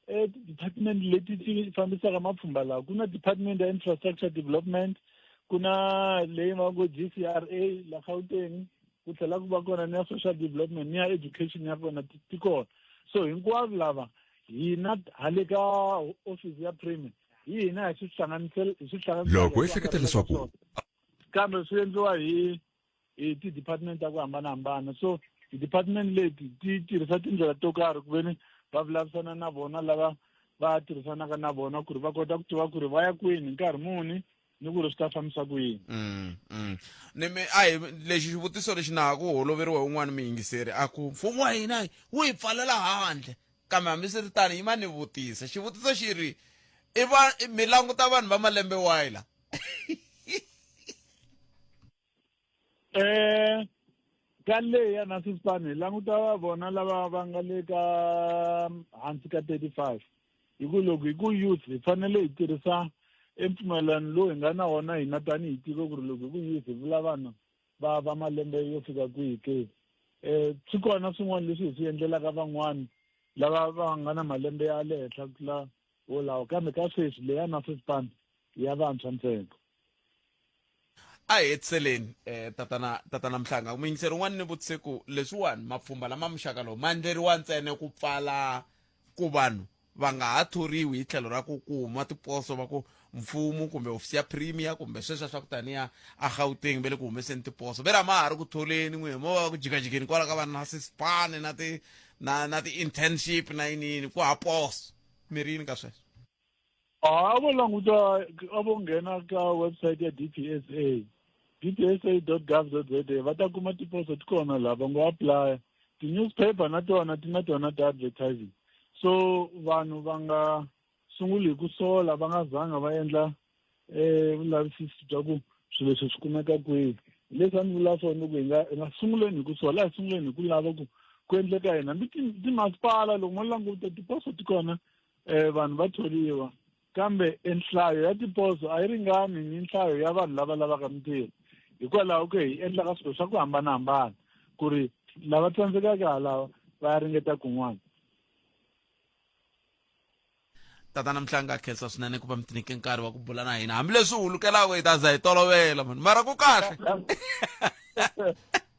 e ti-department leti ti fambisaka mapfhumba lawa. Ku na department ya infrastructure development, ku na leyi va ngo GCRA la Gauteng, ku tlhela ku va kona ni ya social development ni ya education ya kona ti kona. So hinkwavo lava hina hale ka office ya premier hi hina hi swi hlanganisela, hi swi hlanganisela Loko u ehleketa leswaku kambe swi endliwa hi ti-department ta ku hambanahambana. So ti-department leti ti tirhisa tindlela to karhi ku veni va vulavurisana na vona lava va tirhisanaka na vona ku ri va kota ku tiva ku ri va ya kwini hi nkarhi muni ni ku ri swi ta fambisa ku yini. Ni mi a hi lexi xivutiso lexi na ha ku holoveriwa hi un'wana muyingiseri a ku mfumo wa hina wu hi pfalela handle, kambe hambiswiritano yima ni vutisa xivutiso xi ri i va mi languta vanhu va malembe wahi la? Ka leyi ya Nasispan hi languta vona lava va nga le ka hansi ka 35, hi ku loko hi ku youth hi fanele hi tirhisa e mpfumelelano lowu hi nga na wona hina tanihi tiko ku ri loko hi ku youth hi vula vanhu va malembe yo fika kwihi ke. Swi kona swin'wana leswi hi swi endlelaka van'wani lava va nga na malembe ya le henhla ku tlula wolawo, kambe ka sweswi leya Nasispan ya vantshwa ntsena. A hi hetiseleni, tatana Mhlanga. Muyingiseri un'wana ni vutise ku leswiwani mapfhumba lama muxaka lowu ma endleriwa ntsena ku pfala ku vanhu va nga ha thoriwi hi tlhelo ra ku kuma tiposo va ku mfumo kumbe hofisi ya premier kumbe sweswiya swa ku taniya a Gauteng va le ku humeseni tiposo, ve ri a ma ha ri ku tholeni n'wina mo va ku jikajikeni kwala ka vanhu na sisipani na ti na na ti-internship na yini yini ku ha poso. Mi ri yini ka sweswo? A vo languta, a vo nghena ka website ya DPSA, D P S A dot gov dot Z A, va ta kuma tiposo ti kona laha va ngo apply. Ti-newspaper na tona ti na tona ti-advertising, so vanhu va nga sunguli hi ku sola va nga zanga va endla vulavisisi bya ku swilo leswi swi kumeka kwihi. Leswi a ni vula swona ku hi nga sunguleni hi ku sola, a hi sunguleni hi ku lava ku ku endleka yini. Hambi timasipala loko mo languta tiposo ti kona, vanhu va thoriwa, kambe nhlayo ya tiposo a yi ringani ni nhlayo ya vanhu lava lavaka mintirho. Hikwalaho ke hi endlaka swilo swa ku hambanahambana ku ri lava tsandzekaka halava va ya ringeta kun'wana. Tatana Mhlanga, khensa swinene ku va mi tinike nkarhi wa ku bula na hina, hambileswi hulukelaka hi ta za hi tolovela mani, mara ku kahle.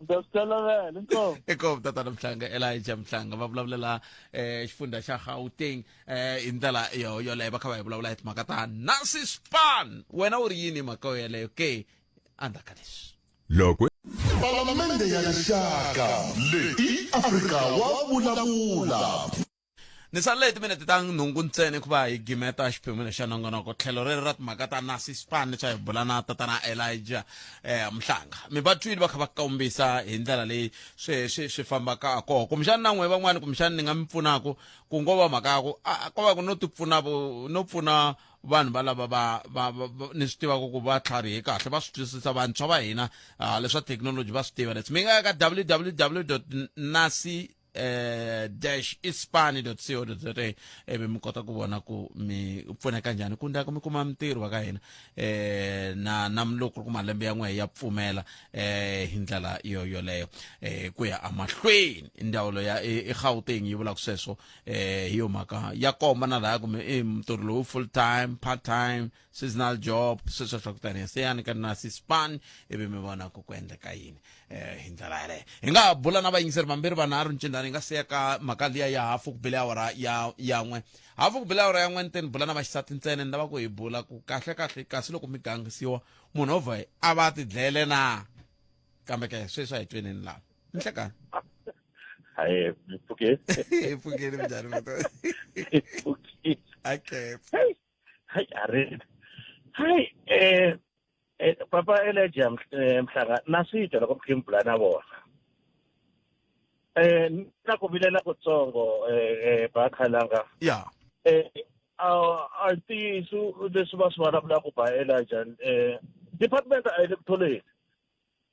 Ndza swi tolovela, inkomu. Inkomu tatana Mhlanga, Elijah Mhlanga va vulavulela xifundza xa Gauteng hi ndlela yo yoleyo, va kha va hi vulavula hi timhaka ta Nasispan. Wena u ri yini hi mhaka yoleyo ke endzhaku ka leswi? Loko Palamende ya Rixaka leyi i Afrika wa vulavula. Ni salele hi timinete ta nhungu ntsena ku va hi gimeta xiphemu lexi xa nongonoko tlhelo reri ra timhaka ta Nasispan leswi a hi bula na tatana Elijah Mhlanga. Mi va twile va kha va kombisa hi ndlela leyi swi fambaka ha koho. Kumbexana na n'we van'wani, kumbexana ni nga mi pfunaku ku ngo va mhaka ya ku ko va ku no ti pfuna no pfuna vanhu va lava va, va, va, va ni swi tivaka ku va tlharihe kahle, va swi twisisa vantshwa va hina leswa thekinoloji va swi tiva leswi. Mi nga ya ka www dot nasi dash ispani dot co dot za ivi mi kota ku vona ku mi pfuneka njhani ku ndlaku mi kuma mintirho va ka hina na loko ku malembe ya n'we ya pfumela hi ndlela yo yoleyo ku ya amahlweni. Ndzawulo ya e Gauteng yi vulaka sweswo hi yo mhaka ya komba na laha kumbe i ntirho lowu full time, part time, seasonal job, sweswo swa ku tanihi se yani ka Nasispan ivi mi vona ku ku endleka yini hi ndlela yaleyo. Hi nga ha bula na vayingiseri vambirhi vanharhu ncindani hi nga siya ka mhaka liya ya hafu ku bile awara ya n'we, hafu ku bile awara ya n'we ni te ni bula na vaxisati ntsena. Ni lava ku hi bula ku kahle kahle kasi loko mi gangisiwa munhu o vha a va tidlele na, kambe ke sweswi a hi tweneni laha nhlekani. Hayi, mi pfukeni. Hi pfukeni, minjhani? Hi pfukile. Okay. Hayi, a ri hayi papa Elijah Mhlanga na swi twa loko mi kha mi bula na vona. Na ku vilela kutsongo ba Khalanga. A ntiyiso leswi va swi vulavulaka ba Elijah, department a yi le ku tholeni.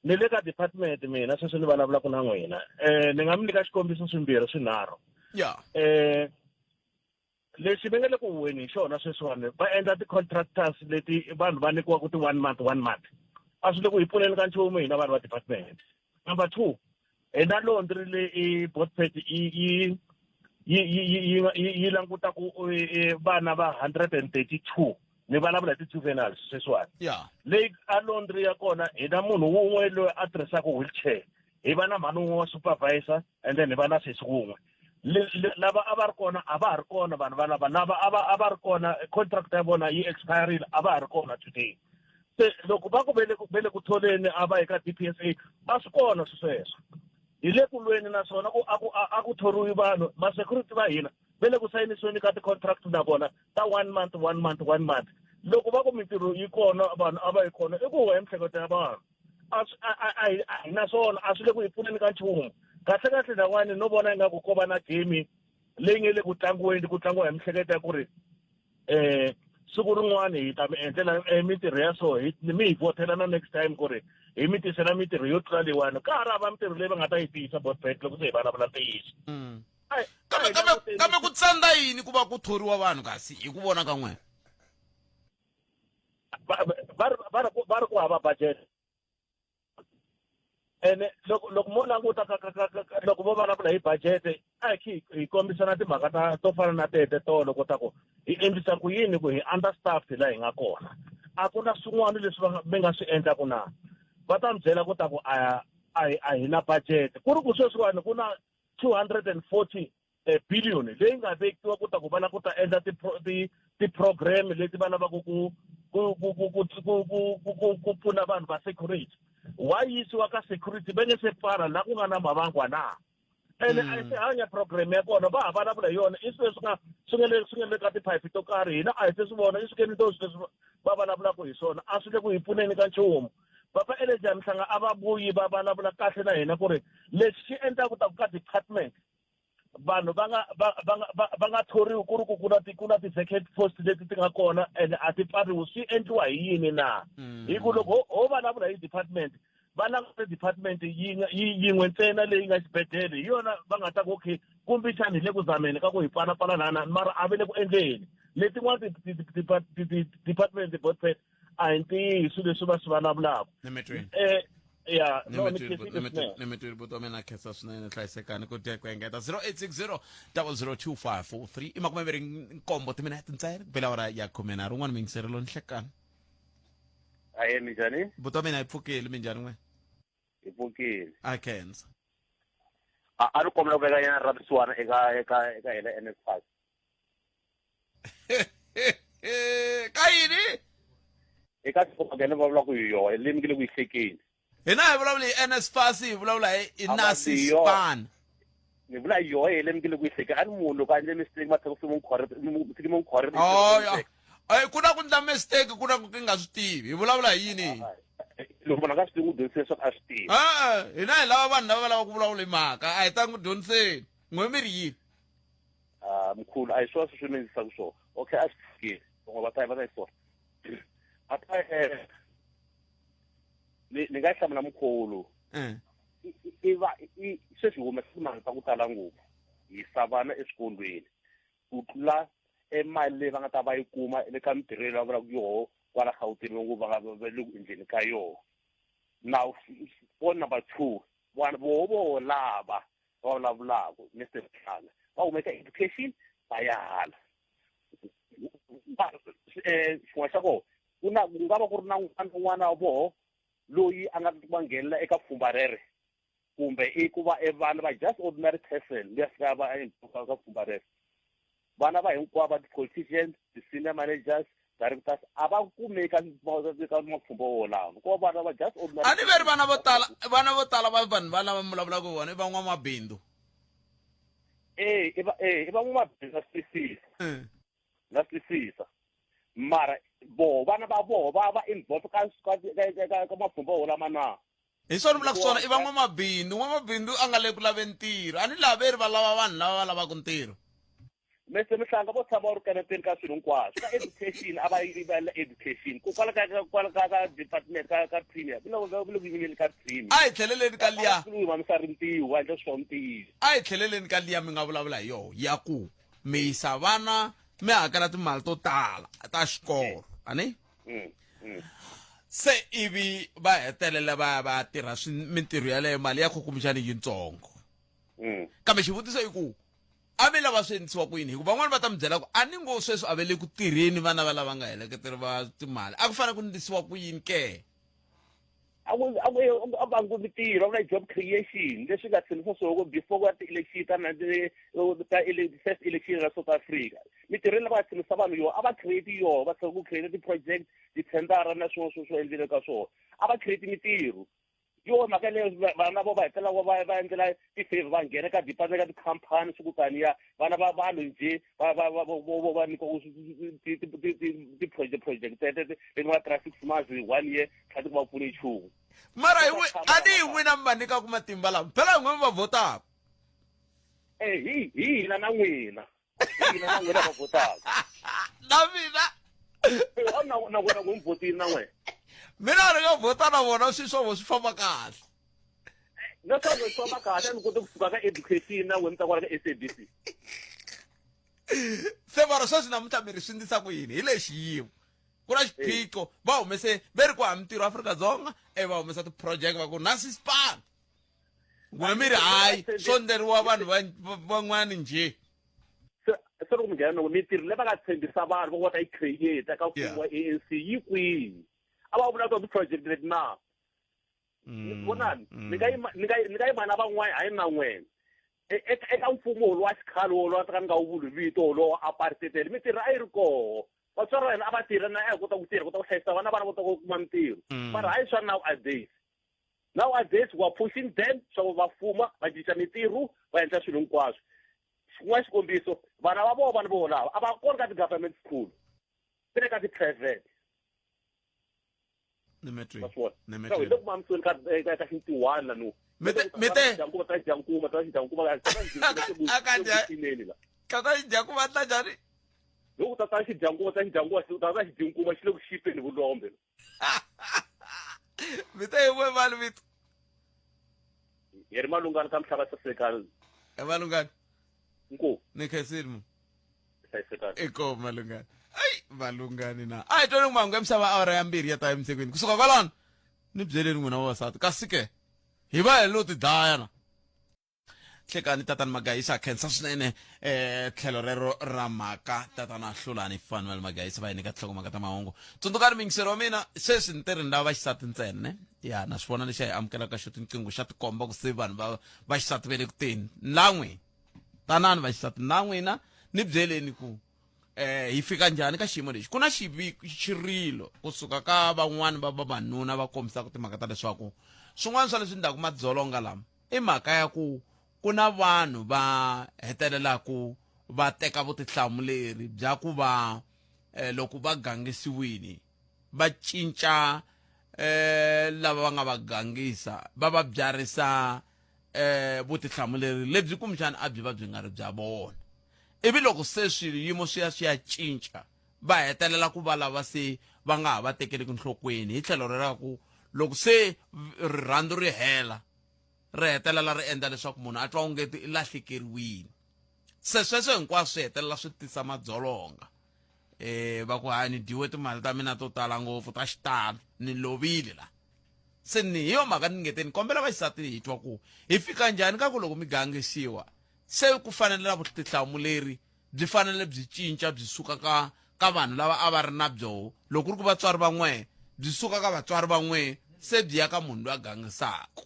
Ni le ka department mina sweswi ni vulavulaka na n'wina. Ni nga mi nyika xikombiso swimbirhi swinharhu. Ya. Lexi mi nga le ku huweni hi xona sweswiwani, va endla ti-contractors leti vanhu va nyikiwaka ti-one month, one month. A swi le ku hi pfuneni ka nchumu hina vanhu va department. Number 2, hi na laundry leyi i Botpet yi yi yi yi yi yi yi yi languta ku vana va 132, ni vulavula hi ti-juveniles sweswiwani. Leyi a laundry ya kona hi na munhu wun'we loyi a tirhisaka wheelchair, hi va na mhani wun'we wa supervisor, and then hi va na sesi wun'we. Lava a va ri kona a va ha ri kona vanhu valava, lava a va a va ri kona contract ya vona yi expirile, a va ha ri kona today. Se loko va ku ve le ku tholeni a va yi ka DPSA, a swi kona swi sweswo. Hi le ku lweni naswona ku a ku a ku thoriwi vanhu, ma security va hina ve le ku sayinisiweni ka ti-contract na vona ta 1 month, 1 month, 1 month. Loko va ku mintirho yi kona, vanhu a va yi kona, i ku huwa hi miehleketo ya vanhu. A swi, a, a, a hi, a hi na swona, a swi le ku hi pfuneni ka nchumu. Kahle kahle lawani no vona ingaku ko va na game leyi nge le ku tlangiweni, ku tlangiwa hi miehleketo ya ku ri siku rin'wana hi ta mi endlela mintirho ya so, mi hi vhotela na next time ku ri hi mi tisela mintirho yo tlula leyiwani. Ka ha ri hava mintirho leyi va nga ta yi tisa Botpet loko se hi vulavula ntiyiso. Kambe, kambe, kambe ku tsandza yini ku va ku thoriwa vanhu kasi hi ku vona ka n'wina? Va ri ku hava budget. Ene loko mo languta ka, ka, ka, ka, ka, loko vo vulavula hi budget, a hi khi hi kombisana timhaka ta to fana na tete tolo ku ta ku hi endlisa ku yini ku hi understaffed laha hi nga kona. A ku na swin'wana leswi mi nga swi endlaku na? Va ta mi byela ku ta ku a hi na budget. Ku ri ku sweswiwani ku na 240 billion leyi nga vekiwa ku ta ku va lava ku ta endla ti-program leti va lavaka ku pfuna vanhu va security. Wa yisiwa ka security va nge se pfala laha ku nga na mavangwa na? Ene a yi se hanya program ya kona, va ha vulavula hi yona. I swilo leswi nga swi nga le swi nga le ka tiphayiphi to karhi, hina a hi se swi vona. I swikeni to swilo leswi va vulavulaka hi swona, a swi le ku hi pfuneni ka nchumu. Papa Elijah Mhlanga a va vuyi va vulavula kahle na hina ku ri lexi xi endlaka ta ku ka department vanhu va nga va va nga va, va nga thoriwi ku ri ku ku na ti ku na ti-vacant post leti ti nga kona and a ti pfariwi, swi endliwa hi yini na? Hi ku loko ho vulavula hi department, va languta department yin'we ntsena leyi nga xibedhlele, hi yona va nga ta ku okay, kumbexani hi le ku zameni ka ku hi pfalapfala lana, mara a va le ku endleni. Letin'wana department Botpet a hi ntiyiso leswi va swi vulavulaka. Ni mi twini. Ya, Ni no, mi ni twini, khensile ni mi twini, swinene. ni mi twini, buti wa mina, khensa swinene, hlayisekani ku dya ku engeta. Zero eight six zero double zero two five four three, i makume mbirhi nkombo timinete ntsena ku bela awara ya khume nharhu. Un'wana muyingiserelo, ni hlekani. Ahe, minjhani? Buti wa mina, hi pfukile, minjhani n'wina? Hi pfukile. A khensa. A ni kombela ku veka nyana ra vusiwana eka hina NSFAS. Ka yini? Eka timhaka va vulaka hi yona, leyi mi nge le ku yi hlekeni. Hina hi vulavula hi NSFAS, hi vulavula hi A va Nasi ti yona. Span. Ni vula hi yona leyi mi nge le ku yi hlekeni. A ni munhu loko a endle mistake va tlhela ku mi n'wi correct, mi n'wi fiki mi n'wi correct. Oh, ya. Ay, ku na ku endla mistake, ku na ku nga swi tivi. Hi vulavula hi yini? Loko munhu a nga swi tivi, n'wi dyondzise leswaku a swi tivi. E-e, hina hi lava vanhu lava va lavaka ku vulavula hi mhaka, a hi ta n'wi dyondziseni. N'we mi ri yini? Mkhulu, a hi swona sweswi mi endlisaka swona. Okay, a swi fikile. Van'we va ta va ta yi sola. A ta, ni nga hlamula mkhulu. I va, i, sweswi hi humesa timali ta ku tala ngopfu hi savana eswikolweni ku tlula e mali leyi va nga ta va yi kuma le ka mintirho leyi va vulaka yoho kwala Gauteng va ngo va nga va le ku endleni ka yona. Now, point number 2, vanhu voho vo lava va vulavulaka Mister Mhlanga va huma eka education va ya hala. Xin'wana xa kona, ku na, ku nga va ku ri na n'wana un'wana wa voho loyi a nga va nghenela eka pfhumba rere, kumbe i ku va e vana va just ordinary person luya fika va eka pfhumba rere. Vana va hinkwavo va ti-politicians, ti-senior managers, directors a va kumeki ka mapfhumba wolawo. Ko vana va just ordinary A ni veri vana vo tala, vana vo tala va vanhu va lava mi vulavulaka hi vona i van'wamabindzu. I va, i van'wamabindzu, na swi twisisa. Na swi twisisa. Mara voho vana va voho va va involved ka mapfhumba wolama na? Hi swona vulaka swona, i van'wamabindzu. N'wamabindzu a nga le ku laveni ntirho. A ni laveri va lava vanhu lava va lavaka ntirho. Mese Mhlanga vo tshama va ri kaneteni ka swilo hinkwaswo ka education a va yi va la education ku kwala ka ka kwala ka ka department ka ka premier ku le ku le ku yimeni ka premier a hi tlheleleni ka liya ku mamisa rintiho va endla swa ntiyiso a hi tlheleleni ka liya mi nga vulavula hi yoho ya ku mi yisa vana mi hakela timali to tala ta xikolo ani Mm, mm. se ivi va hetelela va ya va ya tirha mintirho yaleyo mali ya kho kumbexani yitsongo Mm. kambe xivutiso i ku a mi lava swi endlisiwa ku yini hikuva van'wani va ta mi byela ku a ni ngo sweswi a ve le ku tirheni vana va lava nga heleketeriwa timali a ku fanele ku endlisiwa ku yini ke a ku a ku a vangu mintirho a ku na job creation leswi nga tshembisa swona ku before ku ya ti-election ta ta first election ra South Africa mintirho leyi va nga tshembisa vanhu yona a va create yona va tshika ku create ti-project ti-tendara na swin'wana swo swo endlile ka swona a va create mintirho yo mhaka leyo vana vo va hetelela va va endlela ti-favor va nghena ka department ka tikhampani swi ku taniya vana va vanhu njhe va va va vo va nyikiwa ti-project project tete leti nga tirha six months one year tlhela ti ku va pfune nchumu mara hi a ni hi n'wina mi va nyikaka matimba lama phela hi n'wina mi va vhotaka e hi hi hina na n'wina hina na n'wina va vhotaka na mina na na wena ku mi vhotile na n'wena mina ni nga vhota na vona swi swa vo swi famba kahle na swa swi famba kahle a ni koti kusuka ka education na wena mi ta kwala ka SABC se mara sweswi namuntlha mi ri swi ndlisa ku yini hi lexi xiyimo ku na xiphiqo va humese ve ri ku ha mintirho Afrika-Dzonga e va humesa ti-project va ku na sisipana n'wina mi ri hayi swo ndleriwa vanhu van'wani njhe se se loko mi nghena loko mintirho leyi va nga tshembisa vanhu va kota yi create ka mfumo wa ANC yi kwihi a va vula ti project leti na mm, vonani mm. ni nga yima ni nga ni nga yima na van'wana hayi na n'wena e, e, eka mfumo wolowo wa xikhale wolowo a ta ka ni nga wu vuli vito wolowo wa apartheid mintirho a yi ri koho vatswari va hina a va tirha na a hi kota ku tirha kota ku hlayisa vana vana kota ku kuma mintirho mm. mara hayi swa nowadays nowadays we are pushing them swa ku va fuma va cinca mintirho va endla swilo hinkwaswo xin'wana xikombiso vana va vona vana vo lava a va kona ka ti-government school va le ka ti-private hi le ku mamisweni ka ka xintiwana no mite ta dyankuma ta xidyankuma ta ta xidyankuma ta njhani loko ta ta xidyankuma ta xidyankuma ta ta xidyankuma xi le ku xipeni vulombe vito hi we mani vito hi ri malungani ka mhlava sasekani e malungani nko ni khensile mu hlayisekani eko malungani ayi malungani na a hi twele mahungu ya misava awara ya mbirhi ya ta eminsekweni kusuka kwalano ni byeleni n'wina vavasati kasi ke hi va hi lo ti dlaya na hlekani tatana magayisa khensa swinene eh tlhelo rero ra mhaka tatana hlulani fanuel magayisa va hi nyika tinhlokomhaka ta mahungu tsundzukani mingisero wa mina sweswi ni tirhi ni lava vaxisati ntsena ne ya na swi vona lexi a hi amukelaka xo tinqingho xa tikomba ku se vanhu va vaxisati ve le ku teni la n'wina tanani vaxisati na n'wina ni byeleni ku eh hi fika njhani ka xiyimo lexi ku na xirilo kusuka ka van'wani va vavanuna va kombisaka timhaka ta leswaku swin'wana swa leswi ndlaku madzolonga lama i mhaka ya ku ku na vanhu va hetelelaku va teka vutihlamuleri bya ku va eh, loko va gangisiwile va cinca eh, lava va nga va gangisa va va byarisa eh, vutihlamuleri lebyi kumbexana a byi va byi nga ri bya vona ivi loko se swiyimo swi ya swi ya cinca va hetelela ku va lava se va nga ha va tekeleki nhlokweni hi tlhelo rera ku loko se rirhandzu ri hela ri hetelela ri endla leswaku munhu a twa ongeti i lahlekeriwile se sweswo hinkwaswo swi hetelela swi tisa madzolonga eh va ku hayi ni dyiwe timali ta mina to tala ngopfu ta xitalo ni lovile la se ni hi yo mhaka ni nge te ni kombela vaxisati hi twa ku hi fika njhani ka ku loko mi gangisiwa se ku fanele vutihlamuleri byi fanele byi cinca byi suka ka ka vanhu lava a va ri na byoho loko ku ri ku vatswari va n'we byi suka ka vatswari va n'we se byi ya ka munhu loyi a gangisaka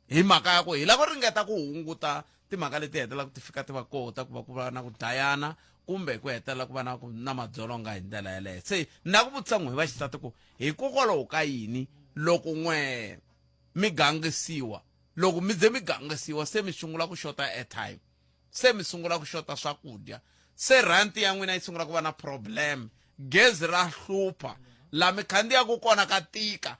hi mhaka ya ku hi lava ku ringeta ku hunguta timhaka leti hetelelaka ti fika ti va koho ta ku va ku va na ku dlayana kumbe ku hetelela ku va na ku na madzolonga hi ndlela yeleyo se na ku vutisa n'we hi vaxisati ku hikokwalaho ka yini loko n'we mi gangisiwa loko mi ze mi gangisiwa se mi sungula ku xota airtime se mi sungula ku xota swakudya se rent ya n'wina yi sungula ku va na problem gezi ra hlupha la mi khandziyaka kona ka tika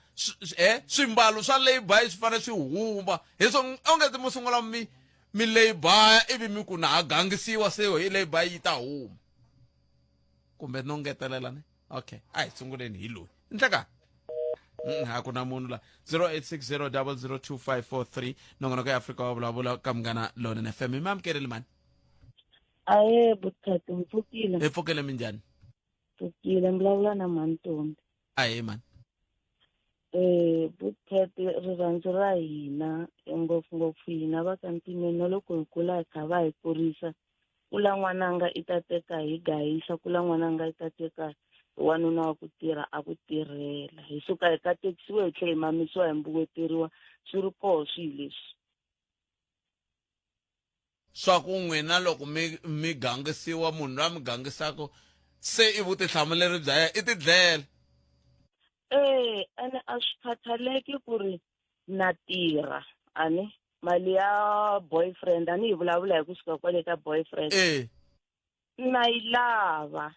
e swimbalo swa labour swi fanele swi huma hi swo onge ti mo sungula mi mi leyibaya ivi mi ku na ha gangisiwa se hi leyibaya yi ta huma kumbe no ngetelela ne okay a hi sunguleni hi loyi nhlekani a ku na munhu la 0860002543 nongonoko ya afrika wa vulavula ka munghana lonene fm mi amukeleli mani Aye butati mi pfukile. Hi pfukile minjhani? Pfukile mi vulavula na mhani Ntombi. Ahe mani. Eh butati rirhandzu ra hina ngopfungopfu hina va ka Ntimeni na loko hi kula hi kha va hi kurisa kula n'wananga i ta teka hi gayisa kula n'wananga i ta teka wanuna wa ku tirha a ku tirhela hi suka hi katekisiwe hi tlhela hi mamisiwa hi mbuweteriwa swi ri koho swilo leswi. Swa ku n'wina loko mi mi gangisiwa munhu loyi a mi gangisaka se i vutihlamuleri bya yena i tidlela. E ene a swi khathaleki ku ri na tirha a ni mali ya boyfriend a ni yi vulavula hi kusuka kwale ka boyfriend e na yi lava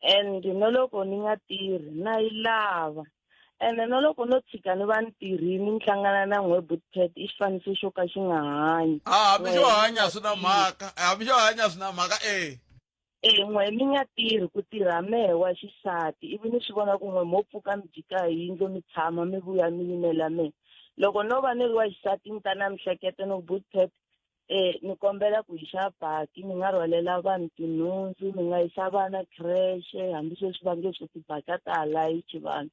and na loko ni nga tirhi na yi lava ene na loko no tshika ni va ni tirhini ni hlangana na n'we bootcat i xifaniso xo ka xi nga hanyi a hambi xo hanya swi na mhaka hambi xo hanya swi na mhaka e e n'we mi nga tirhi ku tirha mehe wa xisati ivi ni swi vona ku n'we mo pfuka mi jika hi yindlu mi tshama mi vuya mi yimela mehe loko no va ni ri wa xisati ni ta na mihleketo no bootcat Eh, ni kombela ku hi xava baki mi nga rhwalela vanhu tinhundzu mi nga yisa vana creche hambi sweswi va nge swo tibaki a ta ha layichi vanhu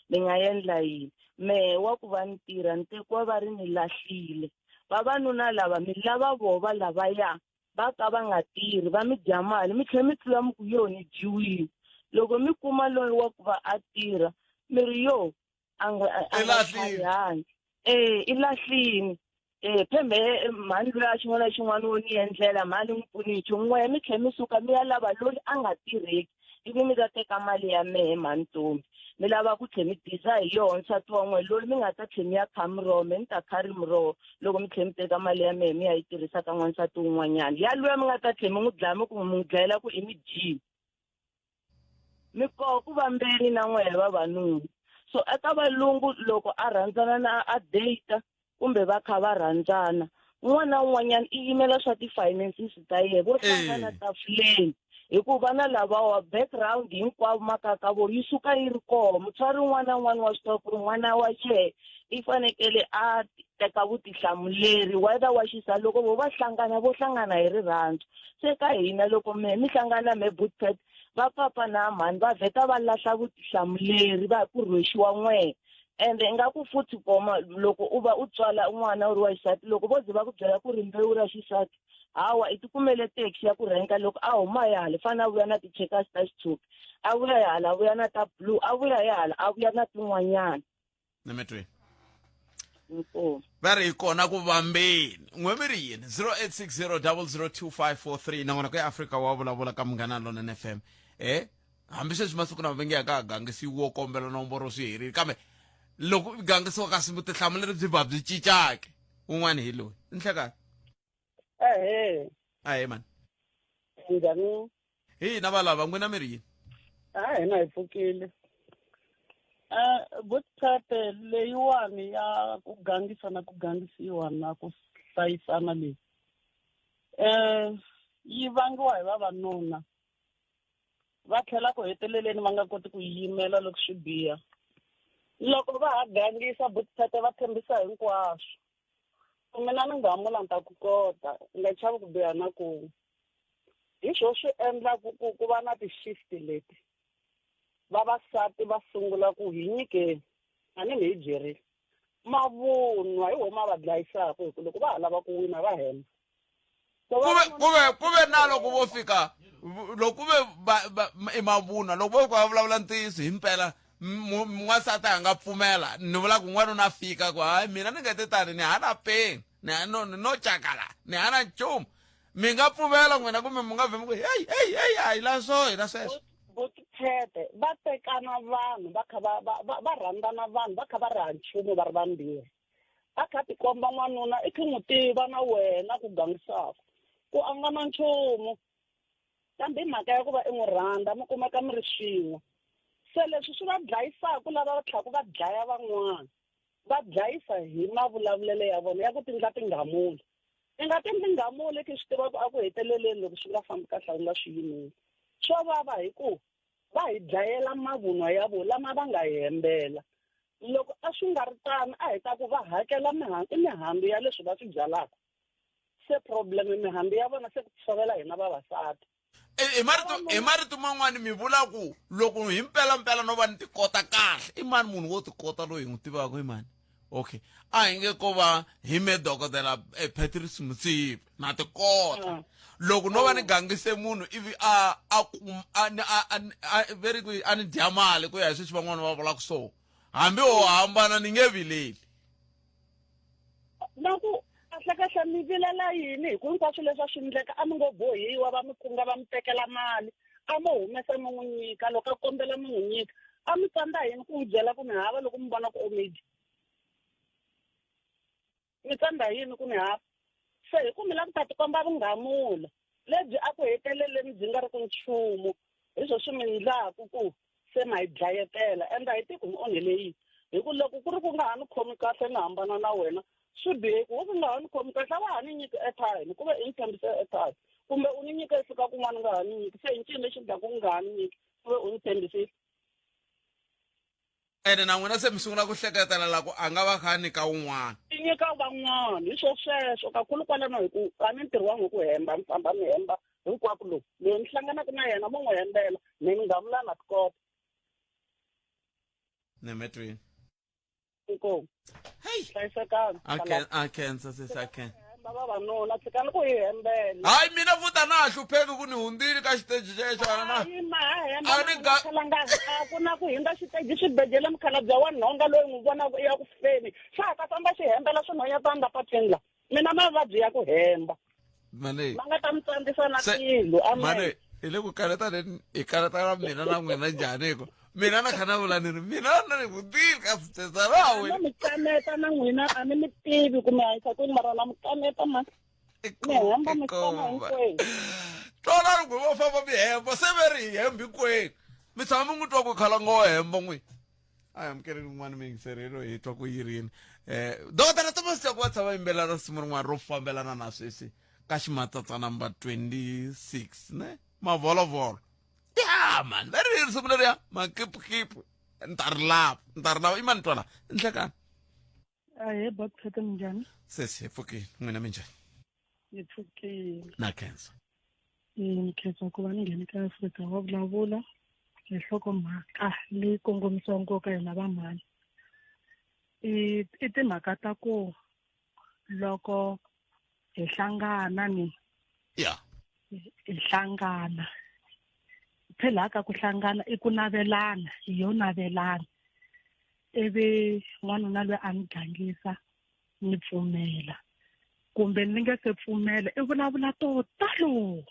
mi nga endla yini mehe wa ku va ni tirha ni tekiwa va ri ni lahlile vavanuna lava mi lava voho va lavaya va ka va nga tirhi va mi dya mali mi tlhela mi tlula mi ku yo ni dyiwile loko mi kuma loyi wa ku va a tirha mi ri yo a nga a nga tlharihangi eh i lahlini eh phembe mhani loyi a xin'wana na xin'wana wo ni endlela mhani n'wi pfuni hi nchumu n'wehe mi tlhela mi suka mi ya lava loyi a nga tirheki ivi mi ta teka mali ya mehe mhani Ntombi mi lava ku tlhe mi diza hi yona nsati wa n'wehe loyi mi nga ta tlhe mi ya kha miroho me ni ta kha ri muroho loko mi tlhe mi teka mali ya mehe mi ya yi tirhisa ka n'wansati wun'wanyana yaloye mi nga ta tlhe mi n'wi dlaya mi ku mi n'wi dlayela ku i mi dyile mi koho ku vambeni na n'wehe vavanuna so eka valungu loko a rhandzana na a data kumbe va kha va rhandzana un'wana na un'wanyana i yimela swa ti-finances ta yena vo hlangana tafuleni hikuva na lavawa background hinkwavo makaya ka vona yi suka yi ri koho mutswari un'wana na un'wana wa swi tiva ku ri n'wana wa yehe i fanekele a teka vutihlamuleri whether wa xisati loko vo va hlangana vo hlangana hi rirhandzu se ka hina loko me mi hlangana me bootcat va papa na mhani va vheta va lahla vutihlamuleri va ku rhwexiwa n'wehe ende ingaku futhi koma loko u va u tswala n'wana u ri wa xisati loko vo ze va ku byela ku ri mbewu ra xisati hawa i tikumele taxi ya ku renka loko a huma hi hala fane a vuya na ti-checkers ta xitshuka a vuya hi hala a vuya na ta blue a vuya hi hala a vuya na tin'wanyana nemetweni va ri hi kona ku vambeni n'we mi ri yini 0860002543 nangona ku ya afrika wa vulavula ka munghana lonene fm e hambi sweswi masiku lama va nge ya ka ha gangisiwi wo kombela nomboro swi herile kambe loko u gangisiwa kasi vutihlamuleri byi va byi cincake un'wana hi loyi nhlekani Ehe. Ahee mani. Njhani? Hi hina valava n'wina mi ri yini? A hina hi pfukile. Butphete leyiwani ya ku gangisa na ku gangisiwa na ku hlayisana leyi yi vangiwa hi vavanuna va tlhela ku heteleleni va nga koti ku yimela loko swi biha loko va ha gangisa butphete va tshembisa hinkwaswo ku mina ni nga hamula ni ta ku kota u nga chavi ku biha na kun'we hi swo swi endlaku ku ku va na ti-shift leti vavasati va sungula ku hi nyikeni a ni mi hi byerile mavunwa hi wo ma va dlayisaka hi ku loko va ha lava ku wina va hemba kuve kuve kuve na loko vo fika loko kuve i mavunwa loko vo fika va vulavula ntiyiso himpela n'wansati a nga pfumela ni vula ku n'wanuna a fika ku hayi mina ni nga te tani ni hana peni ni no no cakala ni hana nchumu mi nga pfumela n'wina kumbe mi nga vhemi ku heyi heyi heyi a hi la swo hi la sweswo Butphete va tekana vanhu va kha va va va rhandzana vanhu va kha va ri ha nchumu va ri vambirhi a kha tikomba n'wanuna i khe n'wi tiva na wena ku gangisaka ku a nga na nchumu kambe hi mhaka ya ku va i n'wi rhandza mi kumeka mi ri swin'we se leswi swi va dlayisaku lava va tlhelaku va dlaya van'wana va dlayisa hi mavulavulelo ya vona ya ku tindla tinghamula I nga ti endli nghamula ki swi tiva ku a ku heteleleni loko swi nga fambi kahle a wu nga swi yimeli. Swo vava hi ku va hi dlayela mavunwa ya vona lama va nga hi hembela. Loko a swi nga ri tano a hi ta ku va hakela i mihandzu ya leswi va swi byalaka. Se problem mihandzu ya vona se ku tshovela hina vavasati. Hi marito hi marito man'wani mi vula ku loko hi mpelampela no va ni tikota kahle i mani munhu wo tikota loyi hi n'wi tivaka i mani okay a hi nge ko va hi me dokodela eh, Patrice Motsepe na tikota mm. loko no va ni gangise munhu ivi a a kum a ni a a veri ku a ni dya mali ku ya hi sweswi van'wana va vulaka so hambi wo hambana ni nge vileli na ku kahlekahle mi vilela yini hi ku hinkwaswo leswi a swi endleka a mi ngo bohiwa va mi kunga va mi tekela mali a mo humesa mi n'wi nyika loko a kombela mi n'wi nyika a mi tsandza yini ku n'wi byela ku ni hava loko mi vona ku omidi mi tsandza yini ku ni hava se hi ku mi lava ku ta tikomba vunghamula lebyi a ku heteleleni byi nga ri ku nchumu hi swo swi mi ndlaku ku se ma hi dlayetela ende a hi tivi ku mi onhele yini hi ku loko ku ri ku nga ha ni khomi kahle ni hambana na wena swi bihe ku wo ku nga ha ni khomi kahle a wa ha ni nyiki airtime ku ve i ni tshembise airtime kumbe u ni nyike i fika kun'wana u nga ha ni nyiki se i ncini lexi endlaku u nga ha ni nyiki ku ve u ni tshembisile ene na n'wina se mi sungula ku hleketelela ku a nga va kha a nyika wun'wana i nyika van'wana hi swo sweswo kakhulu kwalano hi ku a ni ntirho wa n'wi ku hemba mi famba mi hemba hinkwako lowu loyi ni hlanganaka na yena mo n'wi hembela mi ni ngamula na tikota nemetweni inkomu hlayisekani a khensa sesi a khensa hemba vavanuna tshikani ku hi hembela hayi mina futhi a na ha hlupheki ku ni hundzile ka xiteji xexo a na yima ha hemba A ni ga- khalanga a ku na ku hindza xiteji xibedlhele mukhalabye wa nhonga loyi n'wi vonaka i ya ku feni xa ha ta famba xi hembela swinhwanyetana la patwini la mina mavabyi ya ku hemba mane ma nga ta mi tsandzisa na Se- tilo amen mane hi le ku kanetaneni hi kanetana mina na n'wina njhani ko mina na kha na vula ni ri mina na ni vutile ka switesa ra a mi kaneta na n'wina a ni mi tivi ku mi hanyisa kwini mara na mi kaneta ma mi hemba mi fana hinkwenu tona ri vo famba mi hemba se ve ri hi hembi hinkwenu mi tshama mi n'wi twa ku khala ngo hemba n'wina a hi amukeleni un'wana miyingiserelo hi twa ku yirini um dokodela thomas jaku va tshama yimbelela risimu rin'wana ro fambelana na sweswi ka ximatsatsa number 26 ne mavholovholo ya mani va ri risimu leriya makipukipu ni ta ri lava ni ta ri lava i mani twala nhlekani Ahee, Baptiste minjhani? Sesi hi pfukile n'wina minjhani? Hi pfukile. Na khensa. Ni khensa ku va ni nghene ka Afrika wa vulavula hi nhlokomhaka leyi kongomisiwa nkoka hina vamhani. I i timhaka ta ku loko hi hlangana ni ya hi hlangana phela ka ku hlangana i ku navelana hi yo navelana ivi n'wanuna loyi a ni gangisa ni pfumela kumbe ni nga se pfumela i vulavula to talo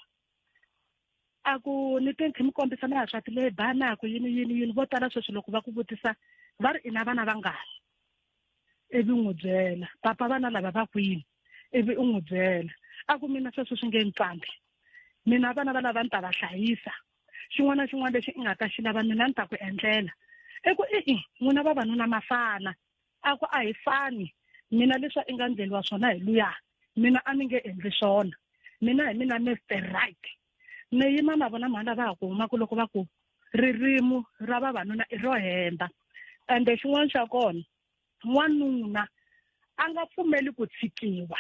a ku ni te ni mi kombisa na swa leyi banaku yini yini yini vo tala sweswi loko va ku vutisa va ri i na vana vangani ivi u n'wi byela papa vana lava va kwini ivi u n'wi byela a ku mina sweswo swi nge ni tsandzi mina vana va lava ni ta va hlayisa xin'wana na xin'wana lexi i nga ta xi lava mina ni ta ku endlela i ku i-i n'wina vavanuna ma fana a ku a hi fani mina leswi i nga ndleliwa swona hi luya mina a ni nge endli swona mina hi mina Mister Right ni yima na vona mhani lava ha ku humaka loko va ku ririmi ra vavanuna i ro hemba ende xin'wana xa kona n'wanuna a nga pfumeli ku tshikiwa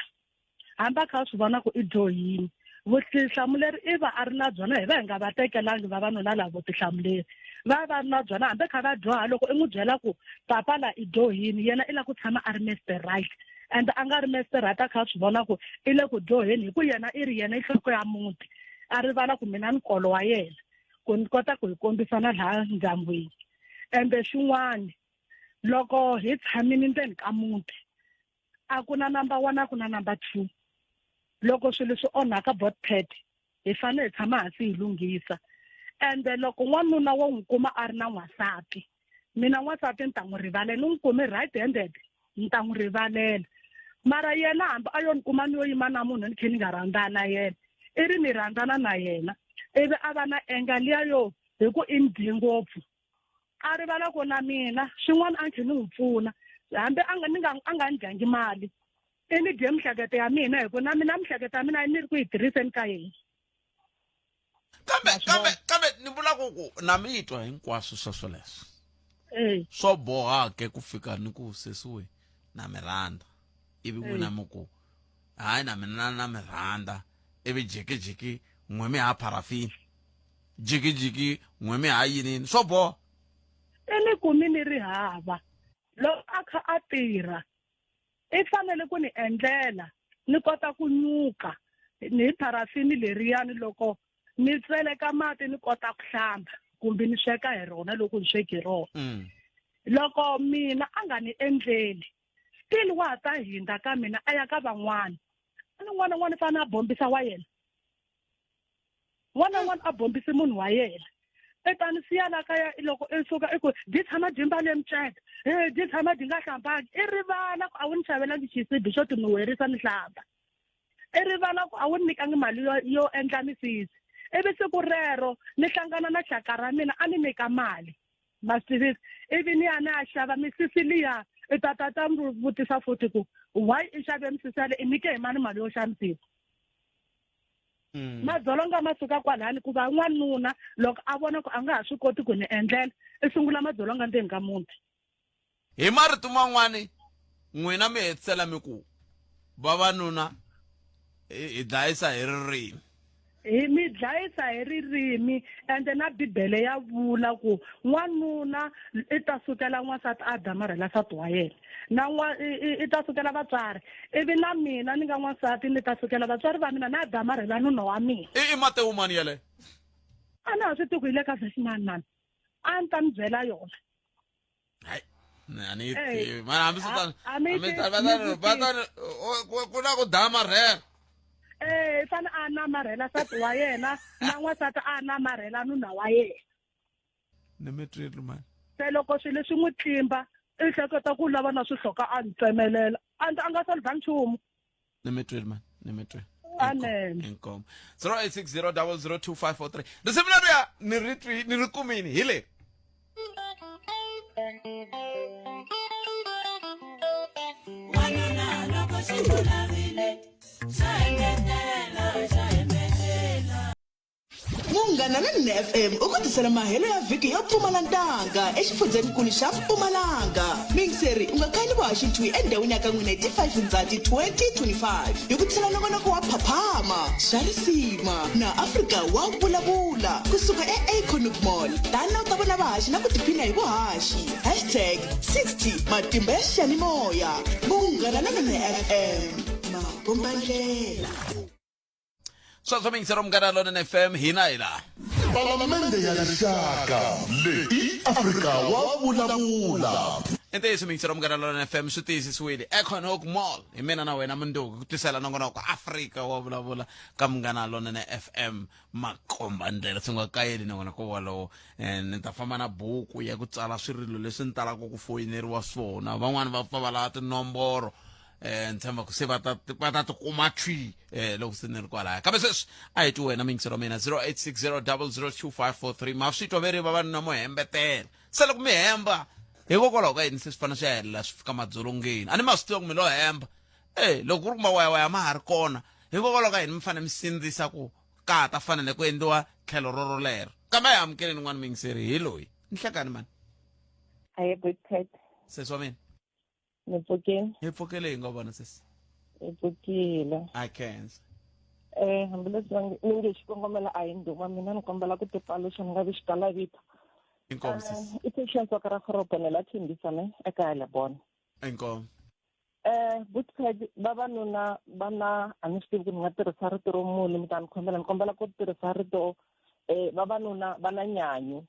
hambi a kha a swi vona ku i dyohini vutihlamuleri i va a ri na byona hi va hi nga va tekelangi vavanuna lava vutihlamuleri va va ri na byona hambi kha va dyoha loko i n'wi byela ku papa la i dyohini yena i lava ku tshama a ri Mister Right and a nga ri Mister Right a kha a swi vona ku i le ku dyoheni hi ku yena i ri yena i nhloko ya muti a rivala ku mina ni nkolo wa yena ku ni kota ku hi kombisana laha ndyangwini ende xin'wani loko hi tshamini ndzeni ka muti a ku na number one a ku na number 2 loko swilo swi onhaka botpad hi fanele hi tshama hansi hi lunghisa ende loko n'wanuna wo n'wi kuma a ri na n'wansati mina n'wansati ni ta n'wi rivalela ni n'wi kume right handed ni ta n'wi rivalela mara yena hambi a yo ni kuma ni yo yima na munhu ni khe ni nga rhandzana na yena i ri ni rhandzana na yena ivi a va na enga liya yo hi ku i ni dye ngopfu a rivala ku na mina swin'wana a ni tlhe ni n'wi pfuna hambi a nga ni nga a nga ni dyangi mali. I ni dye mihleketo ya mina hi ku na mina mihleketo ya mina ni ri ku yi tirhiseni ka yena. Kambe kambe kambe ni vula ku ku na mi twa hinkwaswo sweswo leswo. Eh. Swo boha ke ku fika ni ku sesiwe na mi rhandza. Ivi n'wina mi ku hayi na mina na mi rhandza ivi jikijiki n'we mi ha parafini. Jikijiki n'we mi ha yinini swo boha. I ni kumi ni ri hava. Loko a kha a tirha i fanele ku ni endlela ni kota ku nyuka ni hi pharafini leriyani loko ni tseleka mati ni kota ku hlamba kumbe ni sweka hi rona loko ni sweki hi rona mm. loko mina a nga ni endleli still wa ha ta hindza ka mina a ya ka van'wana ni n'wana n'wana fanele a bombisa wa yena n'wana n'wana a bombisi munhu wa yena i ta ni siya la kaya loko i suka i ku dyi tshama dyi mbale miceka e dyi tshama dyi nga hlambangi i rivala ku a wu ni xavelangi xisibi xo ti nuherisa ni hlamba i rivala ku a wu ni nyikangi mali yo yo endla misisi ivi siku rero ni hlangana na xaka ra mina a ni nyika mali ma swi tivisa ivi ni ya ni ya xava misisi liya i ta ta ta mi vutisa futhi ku why i xave misisi yale i nyike hi mani mali yo xava misisi mm. madzolonga ma suka kwalani ku va n'wanuna loko a vona ku a nga ha swi koti ku ni endlela i sungula madzolonga ndzeni ka muti hi marito man'wani n'wina mi hetisela mi ku vavanuna hi dlayisa hi ririmi hi mi dlayisa hi ririmi ende na bibele ya vula ku n'wanuna i ta sukela n'wansati a damarhela nsati wa yena na n'wa i ta sukela vatswari ivi na mina ni nga n'wansati ni ta sukela vatswari va mina na damarhela nuna wa mina i i matewu mani yeleyo a na ha swi tivi ku yi le ka vhesi mani mani a ni ta mi byela yona hayi a ni yi tivi mara hambi swi tano va ta ku na ku damarhela eh i fane a namarhela nsati wa yena na n'wansati a namarhela nuna wa yena ni mi twile mani se loko swilo swi n'wi tlimba i hleketa ku lava na swihloka a ni tsemelela a a nga solvha nchumu ni mi twile mani ni mi twile amen inkomo 0860 002543 risimu leriya ni ri twi ni ri kumini hi leri Wanuna loko xi ku lavile xa hembetela xa hembetela Munghana Lonene FM u ku tisela mahelo ya vhiki yo pfumala ntanga exifundzhenikulu xa Mpumalanga. Miyingiseri u nga kayeli vuhaxi thwi endhawini ya ka n'wina hi ti 5 Ndzhati 2025 hi ku tisela nongonoko wa Phaphama, Swa Risima na Afrika wa Vulavula kusuka eAcornhoek Mall. Tana u ta vona vahaxi na ku tiphina hi vuhaxi. Hashtag 60 Matimba ya xiyanimoya. Munghana Lonene FM, makombandlela. Sweswo miyingisero munghana lonene fm hina hi laha Palamende ya Rixaka leyi i Afrika wa vulavula. I ntiyiso miyingisero munghana lonene fm swi tiyisisiwile econhoek mall hi mina na wena munduku ku tisela nongonoko afrika wa vulavula ka munghana lonene fm makomba ndlela swi nga kayeli nongonoko wolowo um ni ta famba na buku ya ku tsala swirilo leswi ni talaka ku foyineriwa swona van'wani va pfa va lava tinomboro eh ni tshemba ku se va ta va ta tikuma thwi eh loko se ni ri kwalaya kambe sweswi a hi twi wena miyingiselo wa mina 0860002543 ma swi twa ve ri vavanuna mo hembetela se loko mi hemba hikokwalaho ka yini se swi fanele swi ya helela swi fika madzolongeni a ni ma swi tiva ku mi lo hemba e loko ku ri ku mawayawaya ma ha ri kona hikokwalaho ka yini mi fanele mi sindzisa ku ka ha ta fanele ku endliwa tlhelo rorolero kambe a hi amukeleni n'wana miyingiseri hi loyi nhlekani mani Aye, good pet. Sesi wa mina Ni pfukile. Hi pfukile hi nga vona sesi. Hi pfukile. I can't. Eh, hambileswi va nge ni nge xikongomelo a hi ndhuma mina ni kombela ku tipaluxa ni nga vi xikalavito. Inkomu sesi. I Patience wa ka Rakgoropo la Thembisa ne eka Lebona. Inkomu. Eh, Butped vavanuna va na a ni swi tivi ku ni nga tirhisa rito ro muni mi ta ni khomela ni kombela ku tirhisa rito eh vavanuna va na nyanyu.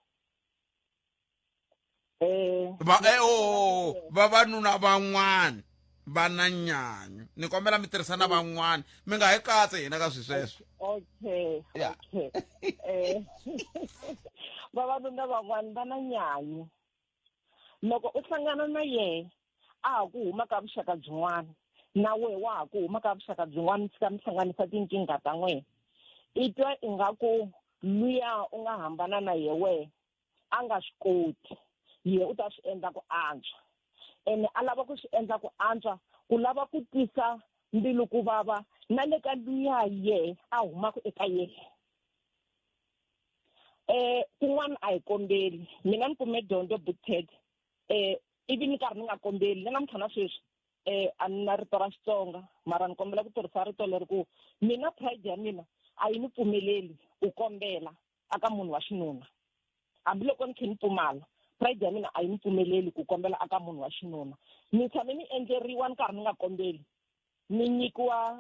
Eh, va eh, oh, oh, oh, vavanuna van'wana va na nyanyu ni kombela mi tirhisa na van'wana mi nga hi katsi hina ka swi sweswo okay Yeah. okay eh vavanuna van'wana va na nyanyu loko u hlangana na yehe a ha ku huma ka vuxaka byin'wana na wehe wa ha ku huma ka vuxaka byin'wana mi fika mi hlanganisa tinkingha ta n'wina i twa ingaku luya u nga hambana na ye wehe a nga swi koti ye u ta swi endla ku antswa ene a lava ku swi endla ku antswa ku lava ku tisa mbilu ku vava na le ka luya yehe a humaka eka yehe. Kun'wana a hi kombeli, mina ni kume dyondzo Bookted, ivi ni karhi ni nga kombeli na namuntlha na sweswi. A ni na rito ra Xitsonga, mara ni kombela ku tirhisa rito leri ku mina pride ya mina a yi ni pfumeleli ku kombela aka munhu wa xinuna, hambiloko ni khe ni pfumala. Pride ya mina a yi ni pfumeleli ku kombela aka munhu wa xinuna. Ni tshame ni endleriwa ni karhi ni nga kombeli, ni nyikiwa,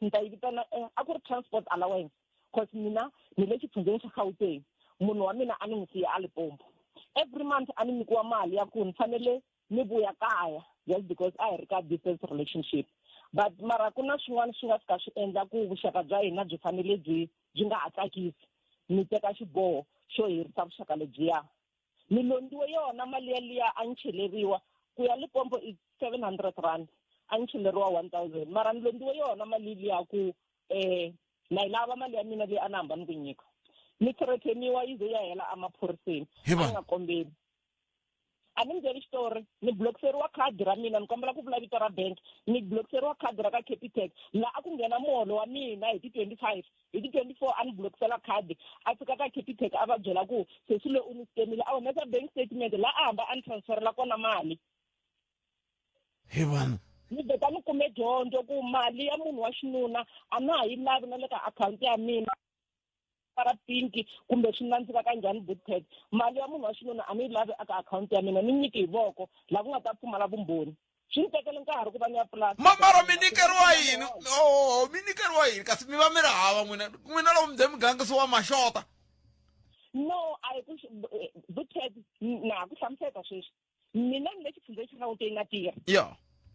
ni ta yi vitana, a ku ri transport allowance, cause mina ni le xifundzheni xa Gauteng, munhu wa mina a ni n'wi siya a Limpopo. Every month a ni nyikiwa mali ya ku ni fanele ni vuya kaya, just because a hi ri ka distance relationship. But mara ku na swin'wana swi nga fika swi endla ku vuxaka bya hina byi fanele byi nga ha tsakisi, ni teka xiboho xo herisa vuxaka lebyiya. Ni londiwe yona mali yaliya a ni cheleriwa ku ya Limpopo i 700 rand, a ni cheleriwa 1000, mara ni londiwe yona mali liya ku na yi lava mali ya mina leyi a ni hamba ni ku nyika. Ni threateniwa yi ze ya hela emaphoriseni, Hi a va. ni nga kombeli. A ni mi byeli xitori, ni blokiseriwa khadi ra mina, ni kombela ku vula vito ra bank, ni blokiseriwa khadi ra ka Capitec, laha a ku nghena muholo wa mina hi ti 25, hi ti 24 a ni blokisela khadi, a fika ka Capitec a va byela ku sesi loyi u ni scamile, a humesa bank statement laha a hamba a ni transferela kona mali. Hi vana. Ni vheta ni kume dyondzo ku mali ya munhu wa xinuna a na ha yi lavi na le ka akhawunti ya mina ra pinki kumbe swi nandzika ka njhani Bookted, mali ya munhu wa xinuna a ni yi lavi eka akhawunti ya mina, ni nyiki hi voko laha ku nga ta pfumala vumbhoni. Swi ni tekele nkarhi ku va ni ya pfula. Mara mi nyikeriwa yini? Oh, mi nyikeriwa yini? Kasi mi va mi ri hava n'wina, n'wina loko mi ze mi gangisiwa maxota. No, a hi ku Bookted, na ha ku hlamuseta sweswi. Mina ni le xifundzheni xa Gauteng na tirha.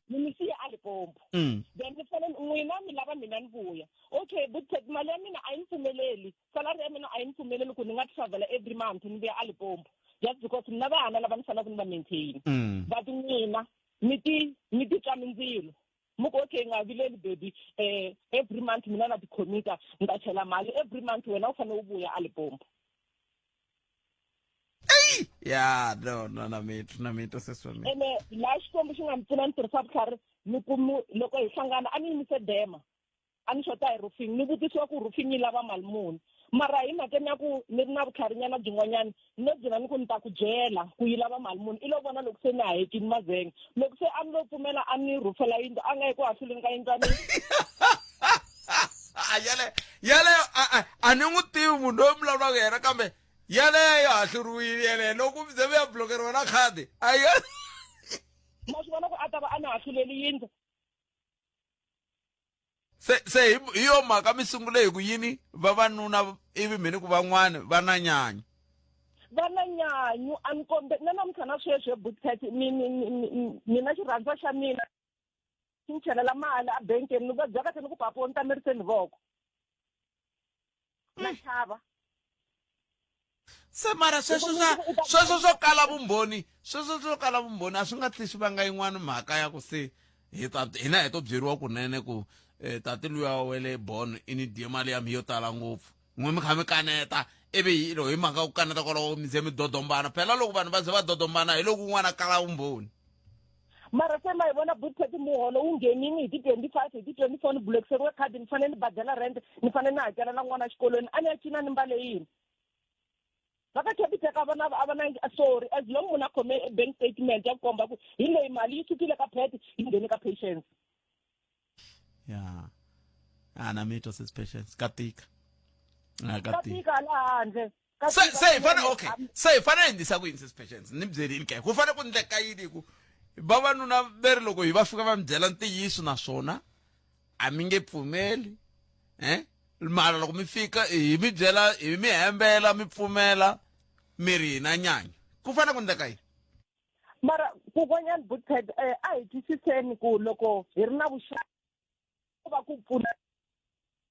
Ni mi siya a Limpopo. Then ni fanele n'wina mi lava mina ni vuya. Okay, Bookted, mali ya mina a yi ni pfumeleli, salary ya mina a yi ni pfumeleli ku ni nga travel every month ni vuya a Limpopo, just because ni na vana lava ni faneleke ni va maintain. But n'wina mi ti twa mindzilo, mi ku okay, nga vileli baby, every month mina na tikhomita, ni ta chela mali every month, wena u fanele u vuya a Limpopo. Ya, no, no, na mi na mi twa sesi wa mina. Ene laha Xikwembu xi nga ni pfuna ni tirhisa vutlhari, ni kumu loko hi hlangana a ni yimise dema, a ni xota hi roofing, ni vutisiwa ku roofing yi lava mali muni, mara hi mhakeni ya ku ni ri na vutlharinyana byin'wanyana, ni lo gcina ni ku ni ta ku byela ku yi lava mali muni. I lo vona loko se ni hahekini mazenge, loko se a ni lo pfumela a ni rhufela yindlu, a nga yi ku hahluleni ka yindlu ya mina. A yaleyo, a ni n'wi tivi munhu loyi mi vulavulaka yena, kambe yaleyo hahluriwile yeleyo loko mi ze mi ya blokeriwa na khadi a yi. Ma swi vona ku a ta va a ni hahluleli yindlu. Se hi yo mhaka mi sungule hi ku yini vavanuna, ivi mi ni ku van'wani va na nyanyu. Va na nyanyu, a ni kombe na namuntlha na sweswi he Bookted, mina xirhandza xa mina xi ni chelela mali a bankeni, ni va byela kahle ni ku papo ni ta miriseni voko. Na chava. Se mara sweswo swa sweswo swo kala vumbhoni, sweswo swo kala vumbhoni a swi nga tlheli swi vanga yin'wana mhaka ya ku se hi ta hina hi to byeriwa kunene ku tati luya wa le Bon i ni dye mali ya mi yo tala ngopfu, n'we mi kha mi kaneta, ivi hi loko hi mhaka ku kaneta kwalaho mi ze mi dodombana. Phela loko vanhu va ze va dodombana hi loko un'wana a kala vumbhoni. Mara se ma hi vona Bookted, muholo wu nghenini hi ti 25, hi ti 24 ni bulekiseriwe khadi, ni fanele ni badela rent, ni fanele ni hakelela n'wana exikolweni, a ni ya cina ni mbale yini? Va ka Capitec a va na, a va na sorry, as long munhu a khome bank statement ya ku komba ku hi leyi mali yi sukile ka Pet yi nghene ka Patience. Ya, a na mi twa sis Patience, ka tika. A ka Ka tika. tika laha handle. Ka Se tika se hi fanele, swinene. okay, se hi fanele hi ndlisa ku yini sis Patience? Ni byelini ke, ku fanele ku ndleka yini ku vavanuna veri loko hi va fika va mi byela ntiyiso naswona a mi nge pfumeli, Mara loko mi fika hi mi byela, hi mi hembela, mi pfumela, mi ri hina nyanyu, ku fanele ku ndleka yini? Mara kun'wanyana Bookted, a hi twisiseni ku loko hi ri na vuxaka ku va ku pfuna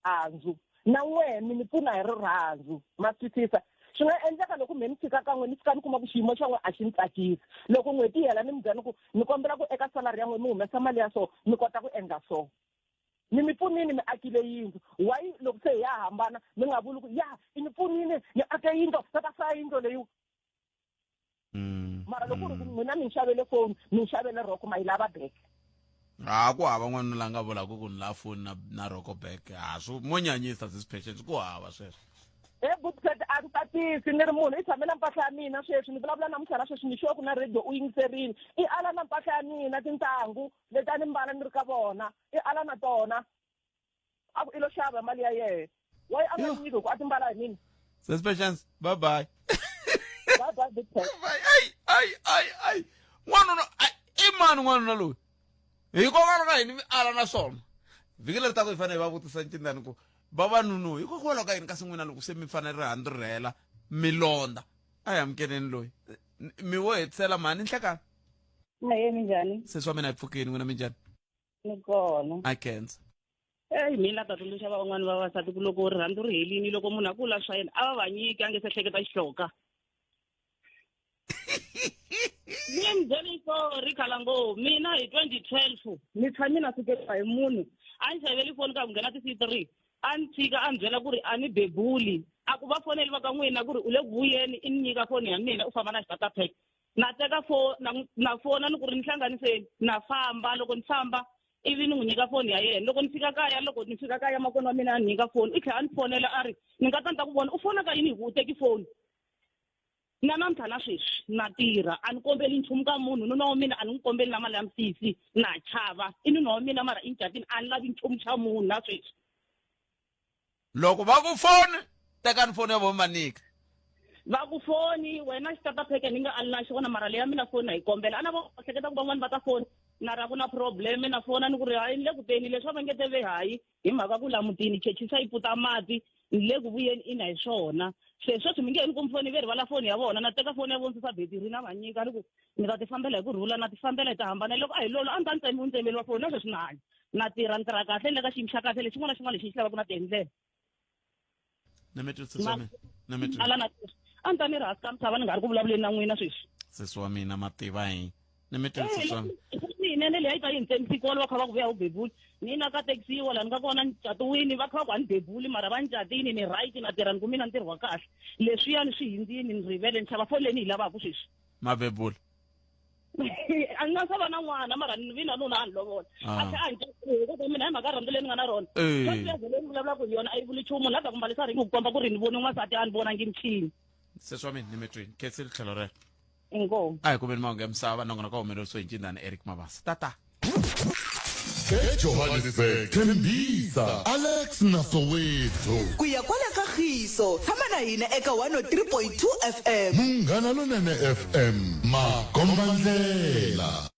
rirhandzu, na n'wehe mi ni pfuna hi rirhandzu, ma swi twisisa? Swi nga endleka loko me ni fika ka n'we ni fika ni kuma ku xiyimo xa n'we a xi ni tsakisi, loko n'hweti yi hela ni mi byela ni ku ni kombela ku eka salary ya n'we mi humesa mali ya so mi kota ku endla so, ni mi pfunile mi akile yindlu, why loko se hi ya hambana mi nga vuli ku ya i ni pfunile ni ake yindlu, ta ta faya yindlu leyi? Mara loko ku ri ku n'wina mi ni xavele phone, mi ni xavele rhoko, ma yi lava back. Ha ku hava n'wanuna la nga vulaka ku ni la foni na na rokobek ha swi mo nyanyisa this patience ku hava sweswo he butpet a ni tatisi ni ri munhu i tshame na mpahla ya mina sweswi ni vulavula namuntlha na sweswi ni sure ku na radio u yingiserile i ala na mpahla ya mina tintangu leti a ni mbala ni ri ka vona i ala na tona a ku i lo xava mali ya yena why a nga ni nyiki hi ku a ti mbala hi mina Sis Patience bye bye bye bye butpet ai ai ai ai n'wanuna ai, i mani n'wanuna loyi hikokwalaho ka yini mi ala na swona vhiki leri taka hi fanele hi va vutisa ncindani ku vavanunu hikokwalaho ka yini kasi n'wina loko se mi fanele rirhandzu ri rhela mi londa a hi amukeleni loyi mi wo hetisela mhani nhlekani Ahee minjhani? Sesi wa mina hi pfukini n'wina minjhani? Ni kona. A khensa. Eyi mina la ta tsundzuxa van'wani vavasati ku loko rirhandzu ri helini loko munhu a ku la swa yena a va va nyiki a nge se hleketa xihloka. Ni mi byele xitori khala ngo mina hi 2012 ni tshame na sukeriwa hi munhu a ni xaveli foni ka ku nghena ti-C3 a ni tshika a ni byela ku ri a ni bebuli a ku va foneli va ka n'wina ku ri u le ku vuyeni i ni nyika foni ya mina u famba na xitata pack na teka fo na na fona ni ku ri ni hlanganiseni na famba loko ni famba ivi ni n'wi nyika foni ya yena loko ni fika kaya loko ni fika kaya makwenu wa mina a ni nyika foni i tlhela a ni fonela a ri ni nga ta ni ta ku vona u fona ka yini hi ku u teki foni na namuntlha na sweswi na tirha a ni kombeli nchumu ka munhu nuna wa mina a ni n'wi kombeli na mali ya misisi na chava i nuna wa mina mara i ncatini a ni lavi nchumu xa munhu na sweswi loko va ku foni tekani foni ya vona va nyika va ku foni wena xitata pheke ni nga ali na xona mara leya mina foni na yi kombela a na vo hleketa ku van'wani va ta foni na ra ku na problem na fona ni ku ri hayi ni le ku teni leswi va nge te ve hayi hi mhaka ku la mutini chechisa yi puta mati ni le ku vuyeni ina hi swona se sweswi mi nge he ni kumi foni ve rivala foni ya vona na teka foni ya vona susa betiri na va nyika ni ku ni ta ti fambela hi ku rhula na ti fambela hi ta hambana loko a hi lolo a ni ta ni tsemi u ni tsemeliwa foni na sweswi na hanya na tirha ni tirha kahle ni le ka xiyimo xa kahle lexi xin'wana na xin'wana lexi xi lavaka na ti endlela na mi twi sesi wa mina na mi twi ala na a ni ta ni ri hansi ka misava ni nga ri ku vulavuleni na n'wina sweswi sesi wa mina mativa hi ni mi twi sesi wa mina yinene leyi a yi ta yi ni tsemisi kolo va kha va ku vuya u bebuli ni na katekisiwa laha ni nga kona ni catiwini va kha va ku a ni bebuli mara va ni catini ni right na tirha ni kumina ntirho wa kahle leswiyani swi hindzini ni rivele ni xava foni leyi ni yi lavaka sweswi mabebula a ni nga se va na n'wana mara ni vi na nuna a ni lovola Ah. a tlhe a ni hikuva mina hi mhaka rhandzu leyi ni nga na rona Eh. sweswi leyi ni vulavulaka hi yona a yi vuli nchumu la ta ku mbalisa ringi ku komba ku ri ni voni n'wansati a ni vonangi michini sesi wa mina ni mi twini khensile tlhelo rero inkomu a hi kumeni mahungu ya misava nongonoko wa humelerisiwe hi ncindani eric mabasa tata ejohannesburg tembisa alex na soweto ku ya kwala ka khiso tshama na hina eka 103.2 fm munghana lonene fm makombandlela.